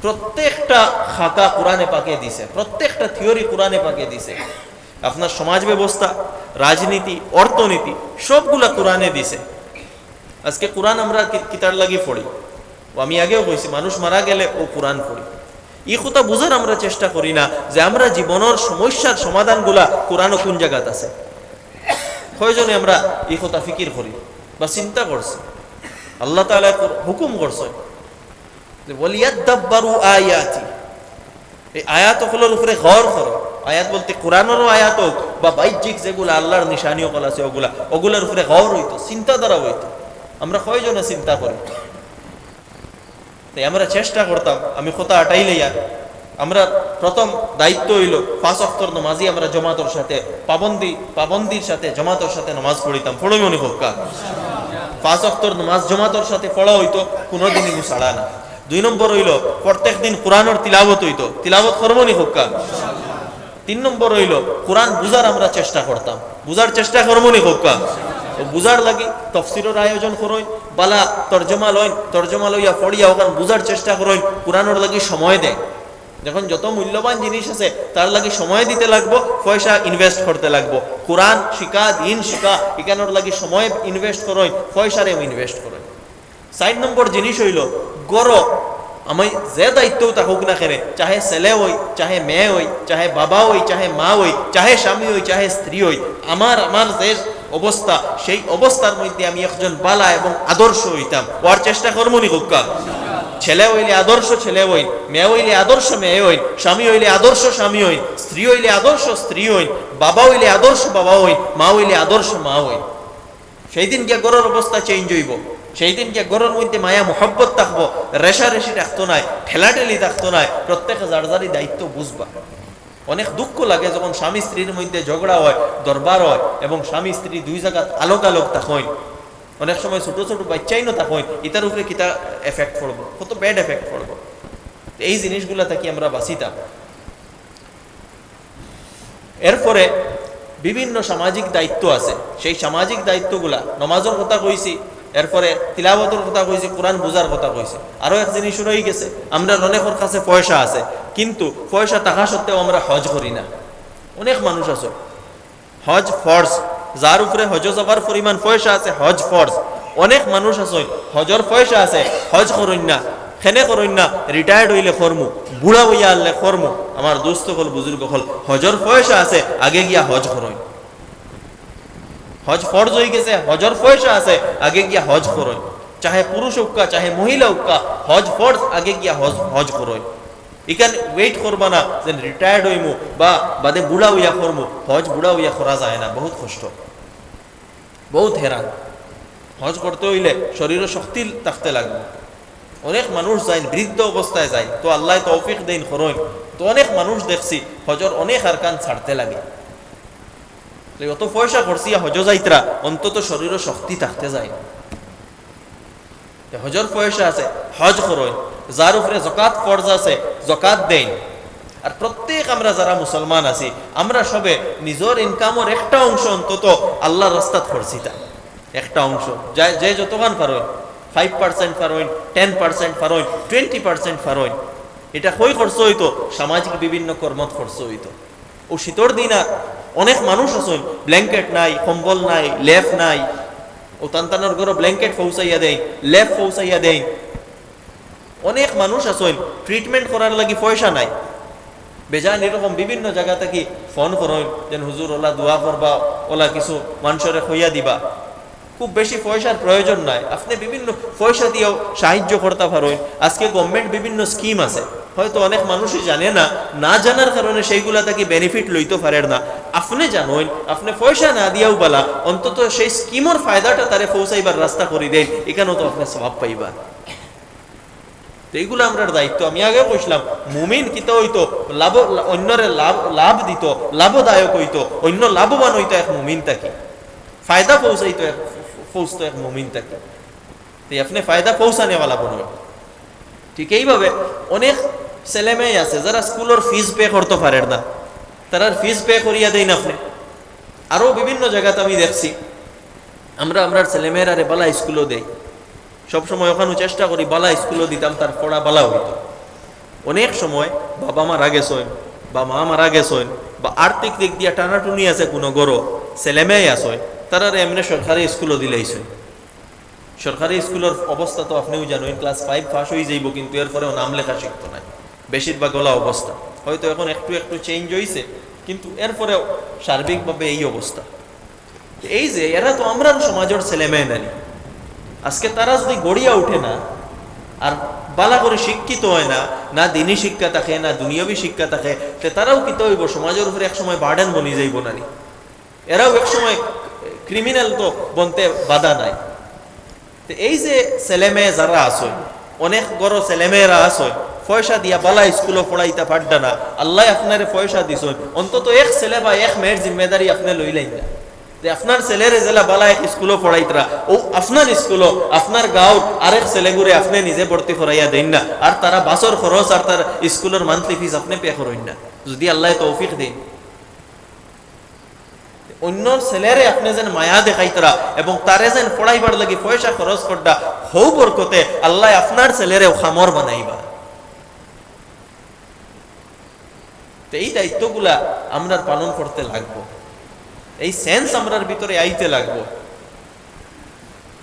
প্রত্যেকটা খাকা কোরআনে পাকে দিছে, প্রত্যেকটা থিওরি কোরআনে পাকে দিছে। আপনার সমাজ ব্যবস্থা, রাজনীতি, অর্থনীতি সবগুলা কোরআনে দিছে। আজকে কোরআন আমরা কি-, কিতার লাগি পড়ি? ও আমি আগেও কইছি, মানুষ মারা গেলে ও কোরআন পড়ি। ই কথা বুঝার আমরা চেষ্টা করি না যে আমরা জীবনর সমস্যার সমাধানগুলা কোরআনো কুন জাগাত আছে। কয়জনে আমরা ই কথা ফিকির করি বা চিন্তা করছি? আল্লাহ তাআলায় কর-, হুকুম করছইন যে, "ওয়ালিয়াদাব্বারু আয়াতি।" এই আয়াত অকলর উপরে গওর করো। আয়াত বলতে কোরআনরও আয়াত অউক বা বাহ্যিক যেগুলা আল্লাহর নিশানি অকল আছে অগুলা, অগুলার উপরে গওর অইতো, চিন্তাধারা অইতো। আমরা কয়জনে চিন্তা করি? তাই আমরা চেষ্টা করতাম, আমি কথা আটাই লইয়া, আমরা প্রথম দায়িত্ব অইলো পাঁচ ওয়াক্তর নমাজি আমরা জমাতর সাথে পাবন্দি, পাবন্দির সাথে জমাতর সাথে নমাজ পড়িতাম। পড়ইমুনি কউক্কা? পাঁচ ওয়াক্তর নমাজ জমাতর সাথে পড়া অইতো, কুনুদিন ইগু ছাড়া না। দুই নম্বর অইলো প্রত্যেক দিন কোরআনর তিলাওয়াত অইতো, তিলাওয়াত করমুনি কউক্কা? তিন নম্বর অইলো কোরআন বুঝার আমরা চেষ্টা করতাম, বুঝার চেষ্টা করমুনি কউক্কা? তো বুঝার লাগি তফসিরর আয়োজন করইন, বালা তর্জমা লইন, তর্জমা লইয়া পড়িয়া অখান বুঝার চেষ্টা করইন, কোরআনর লাগি সময় দেইন। দেখইন, যত মূল্যবান জিনিস আছে, তার লাগি সময় দিতে লাগবো, পয়সা ইনভেস্ট করতে লাগবো। কোরআন শিখা, দিন শিখা, ইখানর লাগি সময় ইনভেস্ট করইন, পয়সারেও ইনভেস্ট করইন। চাইর নম্বর জিনিস অইলো, ঘরো আমি যে দায়িত্বও থাকুক না কেনে, চাহে ছেলে অই, চাহে মেয়ে অই, চাহে বাবা অই, চাহে মা অই, চাহে স্বামী অই, চাহে স্ত্রী অই, আমার, আমার যে অবস্থা, সেই অবস্থার মধ্যে আমি একজন বালা এবং আদর্শ অইতাম, অওয়ার চেষ্টা করমু নি কউক্কা? ছেলে অইলে আদর্শ ছেলে অইন, মেয়ে অইলে আদর্শ মেয়ে অইন, স্বামী অইলে আদর্শ স্বামী অইন, স্ত্রী অইলে আদর্শ স্ত্রী অইন, বাবা অইলে আদর্শ বাবা অইন, মা অইলে আদর্শ মা অইন। সেই দিন গিয়া ঘরর অবস্থা চেঞ্জ অইবো, সেই দিন গিয়া ঘরর মধ্যে মায়া মহব্বত থাকবো, রেশারেশি থাকতো নায়, ঠেলাঠেলি থাকতো নায়, প্রত্যেকে যার যারই দায়িত্ব বুঝবা। অনেক দুঃখ লাগে যখন স্বামী স্ত্রীর মধ্যে ঝগড়া অয়, দরবার অয় এবং স্বামী স্ত্রী দুই জাগাত আলোক আলোক থাকইন। অনেক সময় ছোট ছোট বাচ্চাইনও থাকইন, ইতার উপরে কিতা এফেক্ট পড়বো, কত ব্যাড এফেক্ট পড়বো। তো এই জিনিসগুলা থাকি আমরা বাঁচিতাম। এরপরে বিভিন্ন সামাজিক দায়িত্ব আছে, সেই সামাজিক দায়িত্বগুলা, নমাজর কথা কইছি, এরপরে তিলাওয়াতর কথা কইছি, কোরআন বুঝার কথা কইছি। আরও এক জিনিস রই গেছে, আমরার অনেকর কাছে পয়সা আছে, কিন্তু পয়সা থাকা সত্ত্বেও আমরা হজ করি না। অনেক মানুষ আছে, হজ ফরজ, যার উপরে হজ যাবার পরিমাণ পয়সা আছে, হজ ফরজ। অনেক মানুষ আছে, হজর পয়সা আছে, হজ করইন না। কেনে করইন না? রিটায়ার্ড অইলে করমু, বুড়া অইয়া আইলে করমু। আমার দোস্ত অকল, বুজুর্গ অকল, হজর পয়সা আছে, আগে গিয়া হজ করইন। হজ ফরজ অই গেছে, হজর পয়সা আছে, আগে গিয়া হজ করইন। চাহে পুরুষ অউক্কা, চাহে মহিলা অউক্কা, হজ ফরজ, আগে গিয়া হজ, হজ করইন। ইখান ওয়েট করবা না যেন রিটায়ার্ড অইমু বা বাদে বুড়া অইয়া করমু। হজ বুড়া অইয়া করা যায় না, বহুত কষ্ট, বহুত হেরান। হজ করতে অইলে শরীরো শক্তি থাকতে লাগবো। অনেক মানুষ যাইন, বৃদ্ধ অবস্থায় যাইন, তো আল্লায় তৌফিক দেইন, করইন। তো অনেক মানুষ দেখছি হজর অনেক আরকান ছাড়তে লাগে। তো অত পয়সা খরচিয়া হজো যাইতরা, অন্তত শরীরো শক্তি থাকতে যায় না। তে হজর পয়সা আছে, হজ করইন। যার উপরে জকাত ফরজ আছে, জকাত দেইন। আর প্রত্যেক আমরা যারা মুসলমান আছি, আমরা সবে নিজর ইনকামর একটা অংশ অন্তত আল্লার রাস্তাত খরচিতা, একটা অংশ, যে, যে যতখান পারইন, ফাইভ পার্সেন্ট পারইন, টেন পার্সেন্ট পারইন, টোয়েন্টি পার্সেন্ট পারইন, ইটা কই খরচ অইতো? সামাজিক বিভিন্ন কর্মত খরচ অইতো। অউ শীতর দিন আর অনেক মানুষ আছইন, ব্ল্যাঙ্কেট নাই, কম্বল নাই, লেপ নাই। অউ তান তানর ঘরো ব্ল্যাঙ্কেট পৌঁছাইয়া দেইন, লেপ পৌঁছাইয়া দেইন। অনেক মানুষ আছইন, ট্রিটমেন্ট করার লাগি পয়সা নাই। বেজান এরকম বিভিন্ন জাগা থাকি ফোন করইন, যেন, "হুজুর, অলা দোয়া করবা, অলা কিছু মানষরে কইয়া দিবা।" খুব বেশি পয়সার প্রয়োজন নাই, আপনে বিভিন্ন পয়সা দিয়াও সাহায্য করতা পারইন। আজকে গভর্নমেন্ট বিভিন্ন স্কিম আছে, হয়তো অনেক মানুষই জানে না, না জানার কারণে সেইগুলা থাকি বেনিফিট লইতো পারের না। আপনে জানইন, আপনে পয়সা না দিয়াও বালা, অন্তত সেই স্কিমর ফায়দাটা তারে পৌঁছাইবার রাস্তা করি দেইন, ইখানও তো আপনে সওয়াব পাইবা। তো এইগুলা আমরার দায়িত্ব। আমি আগে কইছলাম, মুমিন কিতা অইতো? লাভ, অন্যরে লাভ, লাভ দিতো, লাভদায়ক অইতো, অন্য লাভবান অইতো এক মুমিন থাকি, ফায়দা পৌঁছাইতো এক, পৌঁছতো এক মুমিন থাকি। তে আপনে ফায়দা পৌঁছানেওয়ালা বনইন। ঠিক এইভাবে অনেক ছেলেমেয়ে আছে যারা স্কুলর ফিজ পে করতো পারের না, তারার ফিজ পে করিয়া দেইন আপনে। আরও বিভিন্ন জাগাত আমি দেখছি, আমরা আমরার ছেলেমেয়েরারে বালা স্কুলো দেই, সবসময় অখানউ চেষ্টা করি বালা স্কুলো দিতাম, তার পড়া বালা অইতো। অনেক সময় বাবা মারা গেছইন বা মা মারা গেছইন বা আর্থিক দিক দিয়া টানাটুনি আছে কুনু ঘরো, ছেলেমেয়ে আছইন, তারারে এমনে সরকারি স্কুলো দিলাইছইন। সরকারি স্কুলর অবস্থা তো আপনেও জানইন, ক্লাস ফাইভ পাস অই যাইবো, কিন্তু এরপরেও নাম লেখা শিখতো নায়, বেশিরভাগ অলা অবস্থা। হয়তো এখন একটু একটু চেঞ্জ অইছে, কিন্তু এরপরেও সার্বিকভাবে এই অবস্থা। এই যে এরা তো আমরার সমাজর ছেলেমেয়ে নানি, আজকে তারা যুদি গড়িয়া উঠে না, আর বালা করি শিক্ষিত অয় না, না দিনী শিক্ষা থাকে, না দুনিয়াবি শিক্ষা থাকে, তে তারাও কিতা অইবো? সমাজর উপরে এক সময় বার্ডেন বনি যাইবো নানি। এরাও এক সময় ক্রিমিনাল তো বনতে বাধা নাই। তে এই যে ছেলেমেয়ে যারা আছইন, অনেক ঘরো ছেলেমেয়েরা আছইন, পয়সা দিয়া বালা স্কুলো পড়াইতা পাররা না, আল্লায় আপনারে পয়সা দিছইন, অন্তত এক ছেলে বা এক মেয়ের জিম্মেদারি আপনে লইলাইন না। যে আপনার ছেলেরে যেলা বালা এক স্কুলো পড়াইতরা, অউ আপনার স্কুলো, আপনার গাঁওর আরেক ছেলেগুরে আপনে নিজে ভর্তি করাইয়া দেইন না, আর তারা বাসর খরচ আর তার স্কুলর মান্থলি ফিজ আপনে পে করইন না, যুদি আল্লায় তৌফিক দেইন। অন্যর ছেলেরে আপনে যেন মায়া দেখাইতরা এবং তারে যেন পড়াইবার লাগি পয়সা খরচ কররা, হউ বরকতে আল্লায় আপনার ছেলেরেও কামর বানাইবা। তে এই দায়িত্বগুলা আমরার পালন করতে লাগবো, এই সেন্স আমরার ভিতরে আইতে লাগবো।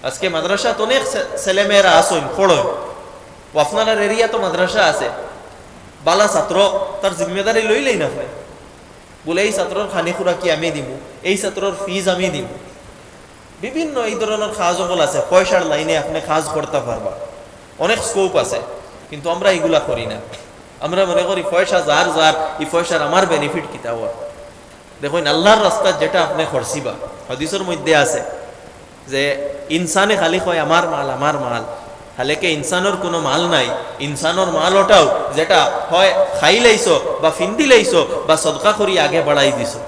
আজকে মাদ্রাসাত অনেক ছে-, ছেলেমেয়েরা আছইন, পড়ইন, আপনারার এরিয়া তো মাদ্রাসা আছে, বালা ছাত্র, তার জিম্মেদারি লইলেই না হয়। বলে, "এই ছাত্রর খানি খুরাকি আমি দিমু, এই ছাত্রর ফিজ আমি দিমু।" বিভিন্ন এই ধরনের কাজ সকল আছে, পয়সার লাইনে আপনি কাজ করতে পারবা, অনেক স্কোপ আছে, কিন্তু আমরা এগুলা করি না। আমরা মনে করি পয়সা যার যার, এই পয়সার আমার বেনিফিট কিতা অর? দেখইন, আল্লাহর রাস্তাত যেটা আপনি খরচিবা, হাদিসর মধ্যে আছে যে ইনসানে খালি কয়, "আমার মাল, আমার মাল।" হালাকে ইনসানর কোনো মাল নাই। ইনসানর মাল ওটাও যেটা হয় খাই লাইছো বা ফিন্দি লাইছো বা সদকা করি আগে বাড়াই দিছো।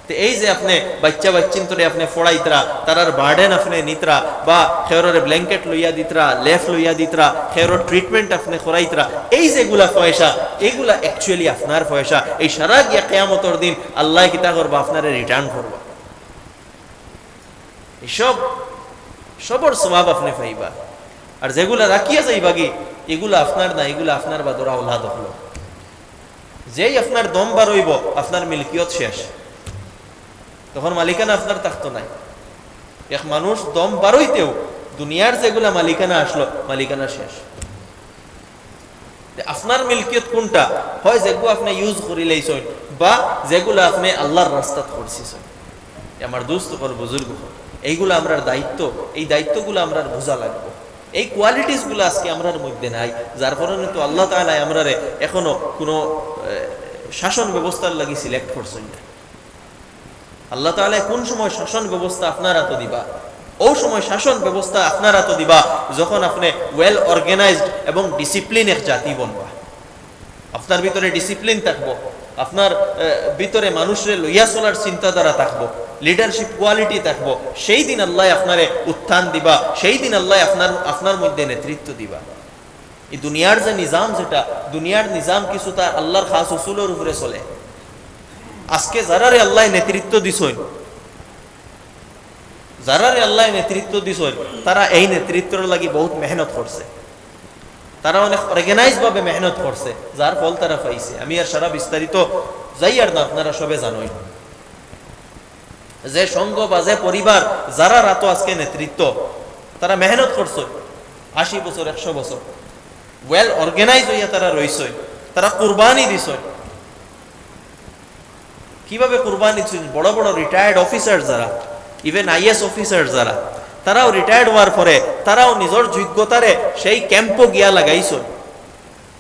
তে এই যে আপনি বাচ্চা বাচ্চিন্তরে আপনি ফড়াইতরা, তারার বার্ডেন আপনি নিতরা, বা খেররে ব্ল্যাঙ্কেট লইয়া দিতরা, লেফ লইয়া দিতরা, খেরর ট্রিটমেন্ট আপনি করাইতরা, এই যেগুলা পয়সা, এইগুলা অ্যাকচুয়ালি আপনার পয়সা। এই সারা গিয়া কিয়ামতর দিন আল্লাহ কিতা করবা, আপনারে রিটার্ন করবা। এইসব সবর সওয়াব আপনি পাইবা। আর যেগুলা রাখিয়া যাইবাগি, এগুলা আপনার না, এগুলা আপনার বাদর আওলাদ অকলর। যেই আপনার দম বার অইবো, আপনার মিলকিয়ত শেষ, তখন মালিকানা আপনার থাকতো নায়। এক মানুষ দম বার অইতেউ দুনিয়ার যেগুলা মালিকানা আসলো, মালিকানা শেষ। তে আপনার মিলকিয়ত কোনটা? হয় যেগু আপনি ইউজ করি লাইছইন, বা যেগুলা আপনি আল্লাহর রাস্তাত খরচিছইন। এ আমার দোস্ত অকল, বুজুর্গ অকল, এইগুলা আমরার দায়িত্ব, এই দায়িত্বগুলা আমরার বুঝা লাগবো। এই কোয়ালিটিসগুলা আজকে আমরার মধ্যে নাই, যার কারণে তো আল্লাহ তাআলা আমরারে এখনো কোনো, এ, শাসন ব্যবস্থার লাগি সিলেক্ট করছইন না। আল্লাহ তাআলা কোন সময় শাসন ব্যবস্থা আপনার আতো দিবা? ও সময় শাসন ব্যবস্থা আপনার আতো দিবা, যখন আপনি ওয়েল অর্গানাইজড এবং ডিসিপ্লিন এক জাতি বনবা। আপনার ভিতরে ডিসিপ্লিন থাকবো, আপনার, এ, ভিতরে মানুষরে লইয়া চলার চিন্তাধারা থাকবো, লিডারশিপ কোয়ালিটি থাকবো, সেই দিন আল্লাহ আপনারে উত্থান দিবা, সেই দিন আল্লাহ আপনার, আপনার মধ্যে নেতৃত্ব দিবা। এই দুনিয়ার যে নিজাম, যেটা দুনিয়ার নিজাম, কিছু তার আল্লাহর খাস উসুলর উপরে চলে। আজকে যারারে আল্লাহ নেতৃত্ব দিছইন, যারারে আল্লাহ নেতৃত্ব দিছইন, তারা এই নেতৃত্বর লাগি বহুত মেহনত করছে, তারা অনেক অর্গানাইজ ভাবে মেহনত করছে, যার ফল তারা পাইছে। আমি আর সারা বিস্তারিত যাইয়ার না, আপনারা সবে জানইন। যে সংঘ বা যে পরিবার, যারার আতো আজকে নেতৃত্ব, তারা মেহনত করছে আশি বছর, একশো বছর, ওয়েল অর্গানাইজ হইয়া তারা রইছে, তারা কুরবানি দিছে। কিভাবে কুরবানি দিছে? বড় বড় রিটায়ার্ড অফিসার যারা, ইভেন আইএস অফিসার যারা, তারাও রিটায়ার্ড হওয়ার পরে তারাও নিজর যোগ্যতারে সেই ক্যাম্পো গিয়া লাগাইছে,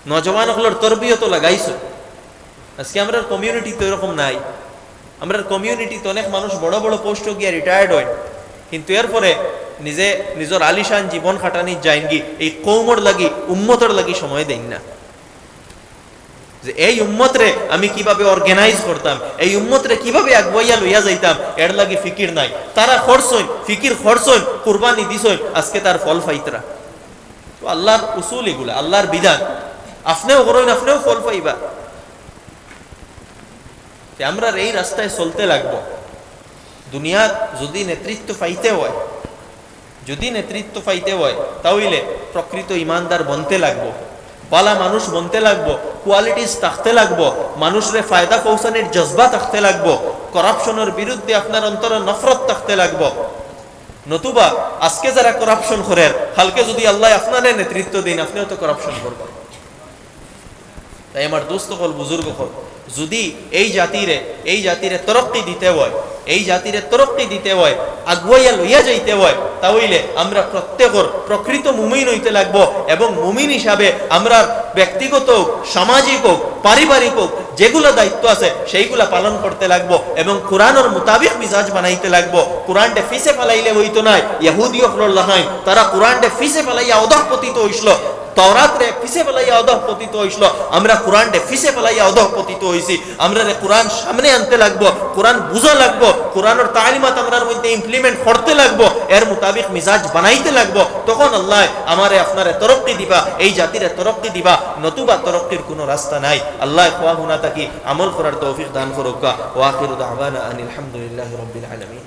নজওয়ান অকলর তরবিয়তো লাগাইছে। আজকে আমরার কমিউনিটিত এরকম নাই। আমরার কমিউনিটিত অনেক মানুষ বড় বড় পোস্টো গিয়া রিটায়ার্ড হয়, কিন্তু এরপরে নিজে নিজর আলিশান জীবন খাটানি যাইনগি এই কৌমর লাগি, উম্মতর লাগি সময় দেইন না। যে এই উম্মতরে আমি কিভাবে অর্গানাইজ করতাম, এই উম্মতরে কিভাবে আগুয়াইয়া লইয়া যাইতাম, এর লাগি ফিকির নাই। তারা খরচইন, ফিকির খরচইন, কুরবানি দিছইন, আজকে তার ফল পাইতরা। তো আল্লাহর উসুল এগুলা, আল্লাহর বিধান। আপনেও করইন, আপনেও ফল পাইবা। তে আমরার এই রাস্তায় চলতে লাগবো। দুনিয়াত যদি নেতৃত্ব পাইতে হয়, যদি নেতৃত্ব পাইতে হয়, তা অইলে প্রকৃত ইমানদার বনতে লাগবো, বালা মানুষ বনতে লাগবো, কোয়ালিটিস থাকতে লাগবো, মানুষরে ফায়দা পৌঁছানির জজবা থাকতে লাগবো, করাপশনর বিরুদ্ধে আপনার অন্তরে নফরত থাকতে লাগবো। নতুবা আজকে যারা করাপশন করের, কালকে যদি আল্লাহ আপনারে নেতৃত্ব দেইন, আপনেও তো করাপশন করবা। তাই আমার দোস্ত অকল, বুজুর্গ অকল, যদি এই জাতিরে, এই জাতিরে তরক্কি দিতে হয়, এই জাতিরে তরক্কি দিতে হয়, আগুয়াইয়া লইয়া যাইতে হয়, তা অইলে আমরা প্রত্যেকর প্রকৃত মুমিন হইতে লাগবো এবং মুমিন হিসাবে আমরার ব্যক্তিগত হোক, সামাজিক হোক, পারিবারিক হোক, যেগুলা দায়িত্ব আছে সেইগুলা পালন করতে লাগবো এবং কোরআনর মোতাবিক মিজাজ বানাইতে লাগবো। কোরআনটা ফিসে ফালাইলে হইতো নায়, ইহুদি অকলর লাখান তারা কোরআনটা ফিসে ফালাইয়া অধঃপতিত হইছিল। তাওরাতরে ফিসে ফালাইয়া অধঃপতিত হইছিল, আমরা কোরআনরে ফিসে ফালাইয়া অধঃপতিত হইছি। আমরারে কোরআন সামনে আনতে লাগবো, কোরআন বুঝা লাগবো, কোরআনর তালিমাত আমরার মধ্যে ইমপ্লিমেন্ট করতে লাগবো, এর মোতাবিক মিজাজ বানাইতে লাগবো। তখন আল্লাহ আমারে আপনারে তরক্কি দিবা, এই জাতিরে তরক্কি দিবা, নতুবা তরক্কির কোনো রাস্তা নাই। আল্লাহ খোয়া হুনা থাকি আমল করার তৌফিক দান করুক্কা। ওয়া আখিরু দাওয়ানা আনিল হামদুলিল্লাহি রাব্বিল আলামিন।